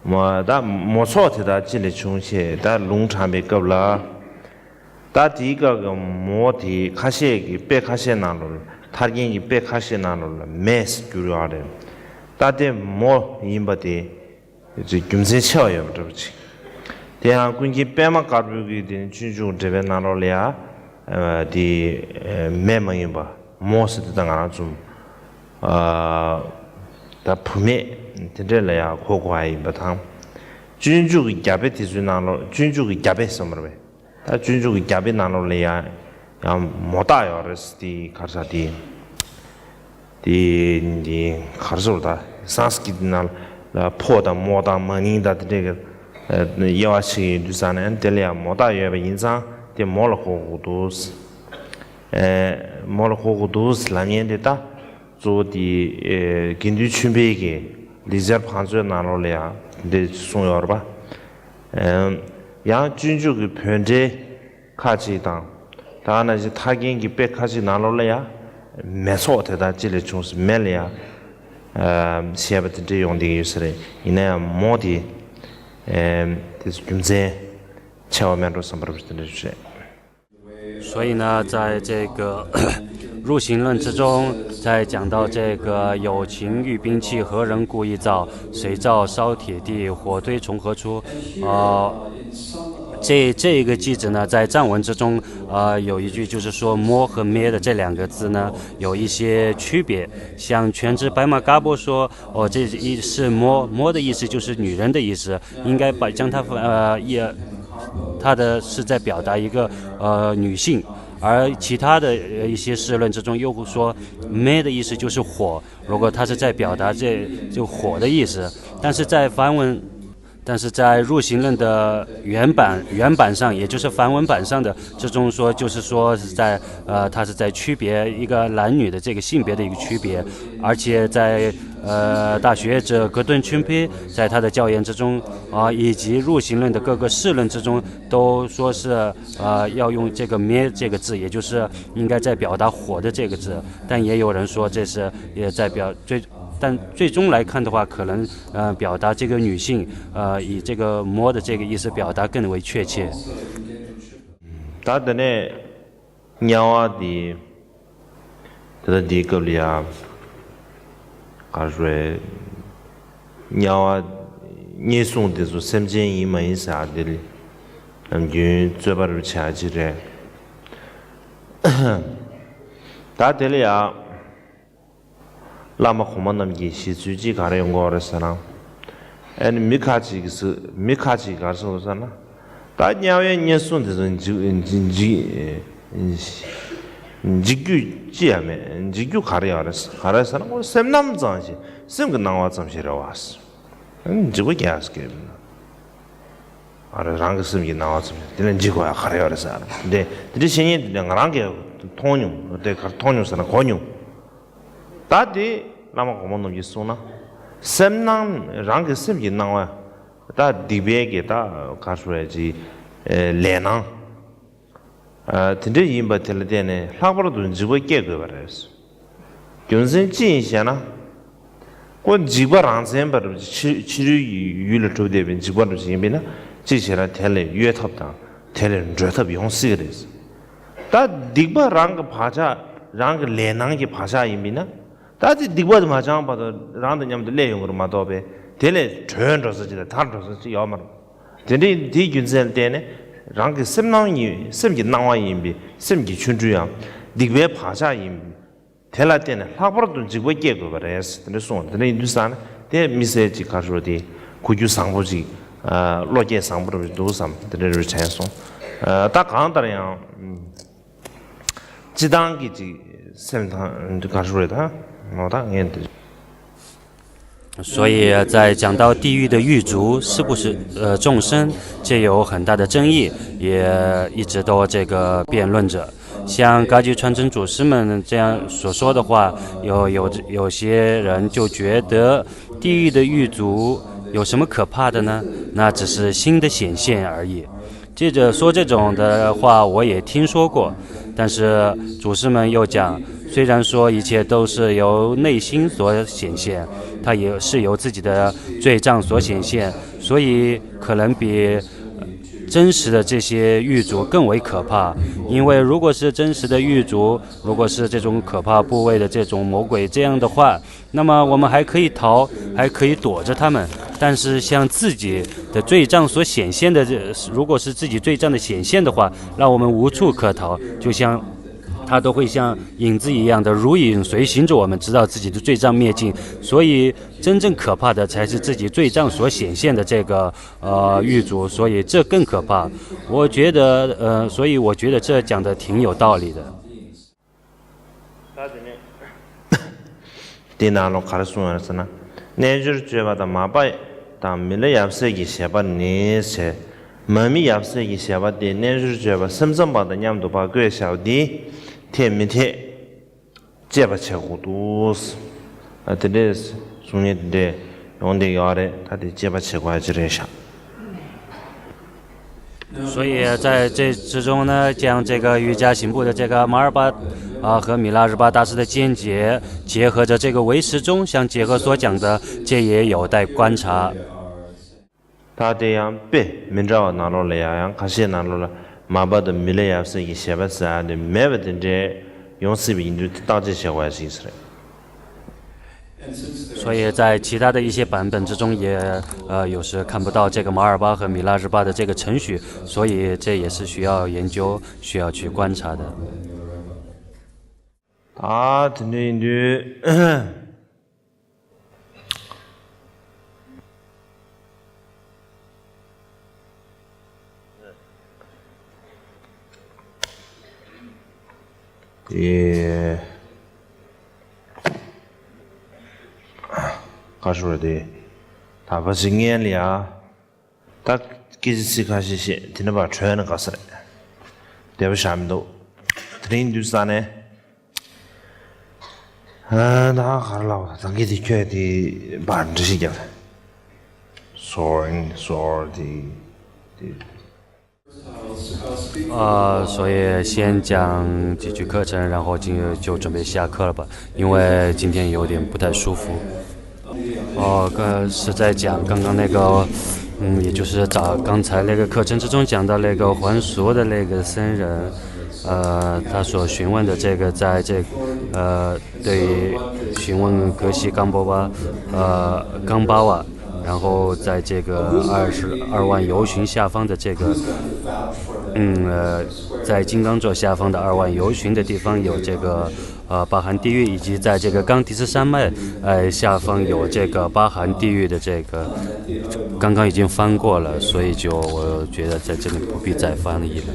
མ་ད་མོ་ཚོགས་དེ་དག་ཅི་ལས་བྱུང་ཞེས་ད་ལུང་དྲངས་པའི་སྐབས་ལ། ད་དེའི་སྐབས་ཀྱི་མོ་དེ་ཁ་ཤས་ཀྱི་དཔེ་ཁ་ཤས་ནང་ལོགས་ལ་ཐར་རྒྱན་གྱི་དཔེ་ཁ་ཤས་ནང་ལོགས་ལ་མེས་བསྒྱུར་ཡོད་རེད། ད་དེ་མོ་ཡིན་པ་དེ། རྒྱུ་མཚན་ཆེ་བ་ཡོད་པ་འདྲ་པོ་ཅིག་དེ་ཡང་ཀུན་མཁྱེན་པད་མ་དཀར་པོའི་གི་དེ་ནི་སྤྱོད་འཇུག་འགྲེལ་པའི་ནང་ལོགས་ལ་ཡང་དེ་མེ་མ་ཡིན་པ་མོ་ཟེར་དེ་ད་ང་རང་ཚོ་ད་བུད་མེད་དེ་འདྲས་ལ་ཡང་གོ་དགོས་པ་ཡིན་པ་དང་། སྤྱོད་འཇུག་གི་རྒྱ་དཔེ་དེ་ཚོའི་ནང་ལོགས་སྤྱོད་འཇུག་གི་རྒྱ་དཔེ་གསུངས་པ་རེད། ད་སྤྱོད་འཇུག་གི་རྒྱ་དཔེ་ནང་ལོགས་ལ་ཡང་ཡང་མོ་རྟགས་ཡོད་རེད་དེ་ག་རེ་ཟེར་དེ། དེ་འདི་ག་རེ་ཟེར་ད་སཾ་སྐྲྀ་ཏ་ནང་ལ་ཕོ་དང་མོ་དང་མ་ནིང་དང་དེ་འདྲའི་དབྱེ་བ་ཕྱེ་ཡོད་དུས་ཙང་ནས་དེ་ལ་ཡང་མོ་རྟགས་ཡོད་པ་ཡིན་ཙང་དེ་མོ་ལ་གོ་དགོས་འདུག་མོ་ལ་གོ་དགོས་འདུག་ལབ་མཁན་དེ་ད་གཙོ་བོ་དེ་དགེ་འདུན་ཆོས་འཕེལ་གྱི་ལེགས་སྦྱར་བང་མཛོད་ནང་ལོགས་ལ་ཡང་འདི་གསུངས་ཡོད་རེད་པ། ཡང་སྤྱོད་འཇུག་གི་བོད་འགྲེལ། ཁ་ཅིག་དང་། ད་ནང་བཞིན་ཐར་རྒྱན་གྱི་དཔེ་ཁ་ཅིག་ནང་ལོགས་ལ་ཡང་། མེ་ཚོགས་དེ་དག་ཅི་ལས་བྱུང་ཟེར་མེ་ལ་ཡང་། བཤད་པ་དེ་འདྲ་ཡོང་བསྡད་ཀྱི་ཡོད་ས་རེད། ཡིན་ན་ཡང་མོ་དེ། དེ་རྒྱུ་མཚན་ཆེ་བ་མེད་འགྲོ་བསམ་པ་རེད་དེ་འདྲ་ཞིག་རེད། 所以呢，在这个入刑论之中，在讲到这个有情欲兵器，何人故意造？谁造烧铁地，火堆从何出？呃，这这一个句子呢，在藏文之中，呃，有一句就是说 mo 和 me 的这两个字呢，有一些区别。像全知白马嘎波说，哦，这一是 mo，mo 的意思就是女人的意思，应该把将它呃也，它的是在表达一个呃女性，而其他的呃一些释论之中又说 me 的意思就是火，如果它是在表达这就火的意思，但是在梵文。但是在入刑论的原版，原版上，也就是梵文版上的之中说，就是说是在，呃，它是在区别一个男女的这个性别的一个区别，而且在，呃，大学者格顿钦批在他的教研之中啊，以及入刑论的各个释论之中，都说是，呃，要用这个 me 这个字，也就是应该在表达火的这个字，但也有人说这是也在表最，但最终来看的话，可能，呃，表达这个女性，呃，以这个 me 的这个意思表达更为确切。 ད་དེ་ནས་དམྱལ་བ་དེ། ད་ལྟ་འདིའི་སྐབས་ལ་ཡ། ག་རེ་ཟེར། དམྱལ་བ་དམྱལ་སྲུང་དེ་ཚོ་སེམས་ཅན་ཡིན་མ་ཡིན་ཟེར་ཡ་དེ་ལ་ནམ་རྒྱུན་རྩོད་པ་རུ་བྱ་ཅི་རེད། ད་དེ་ལ་ཡ། བླ་མ་གོང་མ་རྣམས་ཀྱིས་བཞེད་ཚུལ་གཅིག་ག་རེ་ཡོང་གི་ཡོད་རེད་ཟེར་ན། ཨ་ནི་མི་ཁ་ཅིག་གིས་ཟེར། མི་ཁ་ཅིག་གིས་ག་རེ་ཟེར་ཟེར་ན། ད་དམྱལ་བའི་དམྱལ་སྲུང་དེ་ཚོ་འཇིགས་འཇིགས་འཇིགས་འཇིགས་རྒྱུ་ཅི་ཡང་མེད། འཇིགས་རྒྱུ་ག་རེ་ཡོད་རེད། ག་རེ་ཟེར་ན་ཁོ་སེམས་རྣམ་ཙམ་ཞིག་སེམས་ཀྱི་སྣང་བ་ཙམ་ཞིག་རེད་བ། ཨ་ནི་འཇིགས་པ་རྒྱག་སྐྱེ་མིན་ན། ཨ་རེ་རང་གི་སེམས་ཀྱི་སྣང་བ་ཙམ་ཞིག་དེ་ལས་འཇིགས་དགོས་ཡ་ག་རེ་ཡོད་རེད་ཟེར། དེ་དེ་འདྲའི་བཤད་མཁན་དེ་འདྲ་ང་རང་གིས་མཐོང་མྱོང་། དེ་ག་རེ་མཐོང་མྱོང་ཟེར་ན་གོ་མྱོང་། ད་དེ་བླ་མ་གོང་མ་རྣམས་ཀྱིས་གསུངས་ན། སེམས་སྣང་། རང་གི་སེམས་ཀྱི་སྣང་བ། ད་སྡིག་པའི་གི་ད་ག་རེ་ཟེར་བ་ཅིག་ལས་སྣང་། དེ་འདྲ་ཡིན་པ་དེ་ལ་བརྟེན་ནས་ལྷག་པར་དུ་འཇིགས་པ་སྐྱེ་དགོས་པ་རེད། རྒྱུ་མཚན་ཅི་ཡིན་ཞེ་ན། ཁོ་འཇིགས་པ་རང་མཚན་པ་རེད། ཕྱི་ཕྱི་རོལ་ཡུལ་ལས་གྲུབ་བསྡད་པའི་འཇིགས་པ་རེད་ཡིན་པས་ན། གཅིག་བྱས་ན་དེ་ལས་གཡོལ་ཐབས་དང་དེ་ལས་སྒྲོལ་ཐབས་ཡོང་སྲིད་ཀྱི་རེད། ད་སྡིག་པ་རང་གི་བག་ཆགས། རང་གི་ལས་སྣང་གི་བག་ཆགས་ཡིན་པས་ན། ད་དེ་སྡིག་པ་དེ་མ་བྱང་བར་དུ་རང་དང་མཉམ་དུ་སླེབས་ཡོང་གི་རེད་མ་གཏོགས་པས། དེ་ལས་གྲོལ་འགྲོ་ས་ཅིག་དང་ཐར་འགྲོ་ས་ཅིག་ཡོད་མ་རེད། དེ་འདྲའི་དེའི་རྒྱུ་མཚན་ལ་བརྟེན་ནས་རང་གི་སེམས་སྣང་ཡིན། སེམས་ཀྱི་སྣང་བ་ཡིན་པས། སེམས་ཀྱི་ཆོ་འཕྲུལ་ཡང་སྡིག་པའི་བག་ཆགས་ཡིན་པས། དེ་ལ་བརྟེན་ནས་ལྷག་པར་དུ་འཇིགས་པ་སྐྱེ་དགོས་པ་རེད། དེ་འདྲ་གསུངས། དེ་འདྲ་ཡིན་དུས་ཙང་ནས་དེ་དམིགས་བསལ་ཅིག་ག་རེ་ཟེར། དེ་གོ་རྒྱུ་བཟང་པོ་ཅིག་བློ་སྐྱེད་བཟང་པོ་རེ་འདུག་བསམ། དེ་འདྲ་རེ་དྲན་སོང་། ད་གང་ལྟར་ཡང་། སྤྱི་བཏང་གི་ཅིག་སེམས་ཐང་ག་རེ་ཟེར་ད། ངོ་ཐག་ངན་དེ། 所以在讲到地狱的狱卒是不是呃众生，这有很大的争议，也一直都这个辩论着。像高级传承祖师们这样所说的话，有有有些人就觉得地狱的狱卒有什么可怕的呢？那只是心的显现而已。这个说这种的话，我也听说过，但是祖师们又讲，虽然说一切都是由内心所显现，它也是由自己的罪障所显现，所以可能比呃真实的这些狱卒更为可怕。因为如果是真实的狱卒，如果是这种可怕部位的这种魔鬼这样的话，那么我们还可以逃，还可以躲着他们。但是像自己的罪障所显现的，如果是自己罪障的显现的话，让我们无处可逃，就像他都会像影子一样的如影随形着我们，直到自己的罪障灭尽。所以，真正可怕的才是自己罪障所显现的这个呃狱卒，所以这更可怕。我觉得，呃，所以我觉得这讲的挺有道理的。 ད་དེ་ནས་དེའི་ནང་ལོགས་ག་རེ་གསུངས་ཡོད་ཟེར་ན། རྣལ་འབྱོར་སྤྱོད་པ་དང་མ་པ་དང་མི་ལ་ཡབ་སྲས་ཀྱི་བཞེད་པ་ནི་ཟེར། མ་མི་ཡབ་སྲས་ཀྱི་བཞེད་པ་དེ་རྣལ་འབྱོར་སྤྱོད་པ་སེམས་ཙམ་པ་དང་མཉམ་དུ་ཕར་བཀོད་བཞག་པ་འདི་འཐད་མི་འཐད་དཔྱད་པ་བྱེད་དགོས་འདུག། ཨ་དེ་འདྲས་གསུང་མཁན་དེ་འདྲས་ཡོང་བསྡད་ཡོད་རེད། ད་དེ་དཔྱད་པ་བྱེད་དགོས་ཡ་ཅིག་རེད་ཤག། 所以在这之中呢，将这个瑜伽行部的这个马尔巴啊和米拉日巴大师的见解结合着这个唯识宗，相结合所讲的，这也有待观察。 ད་དེ་ཡང་དཔེ་མི་འདྲ་བ་ནང་ལོགས་ལ་ཡང་ཡང་ཁ་ཤས་ནང་ལོགས་ལ་མ་པ་དང་མི་ལ་ཡབ་སྲས་ཀྱི་བཞེད་པ་ཟེར་ཡ་དེ་མེད་པ་དེ་འདྲས་ཡོང་སྲིད་པ་ཡིན་དུས་དེ་བརྟག་དཔྱད་བྱེད་དགོས་ཡ་ཞིག་རེད། 所以在其他的一些版本之中也，呃，有时看不到这个马尔巴和米拉日巴的这个程序，所以这也是需要研究、需要去观察的。 ད་དེ་འདྲ་ཡིན་དུས། དེ། ག་རེ་ཟེར་དེ། ད་ཕ་ཞིག་ངན་ལ་ཡ། ད་སྐད་ཆ་ཚིག་ཁ་ཤས་བཤད། དེ་ནས་ཕར་གྲོལ་ན་དགའ་ས་རེད། བདེ་པོ་ཞེ་དྲག་མི་འདུག་དེ་རིང་དུས་ས་ནས། ཨ། ད་ག་རེ་ལབ། ད་གི་དེ་ཁྱོད་དེ་ཕར་འདྲི་ཞིག་རྒྱབ། སོར་སོར་དེ་དེ། 呃，所以先讲几句课程，然后今就准备下课了吧，因为今天有点不太舒服。哦，刚，实在讲，刚刚那个，嗯，也就是早，刚才那个课程之中讲到那个还俗的那个僧人，呃，他所询问的这个，在这，呃，对于询问格西冈波巴，呃，冈巴瓦，然后在这个二十二万由旬下方的这个，嗯，呃，在金刚座下方的二万由旬的地方有这个，呃，八寒地狱，以及在这个冈底斯山脉，呃，下方有这个八寒地狱的这个，刚刚已经翻过了，所以就我觉得在这里不必再翻译了。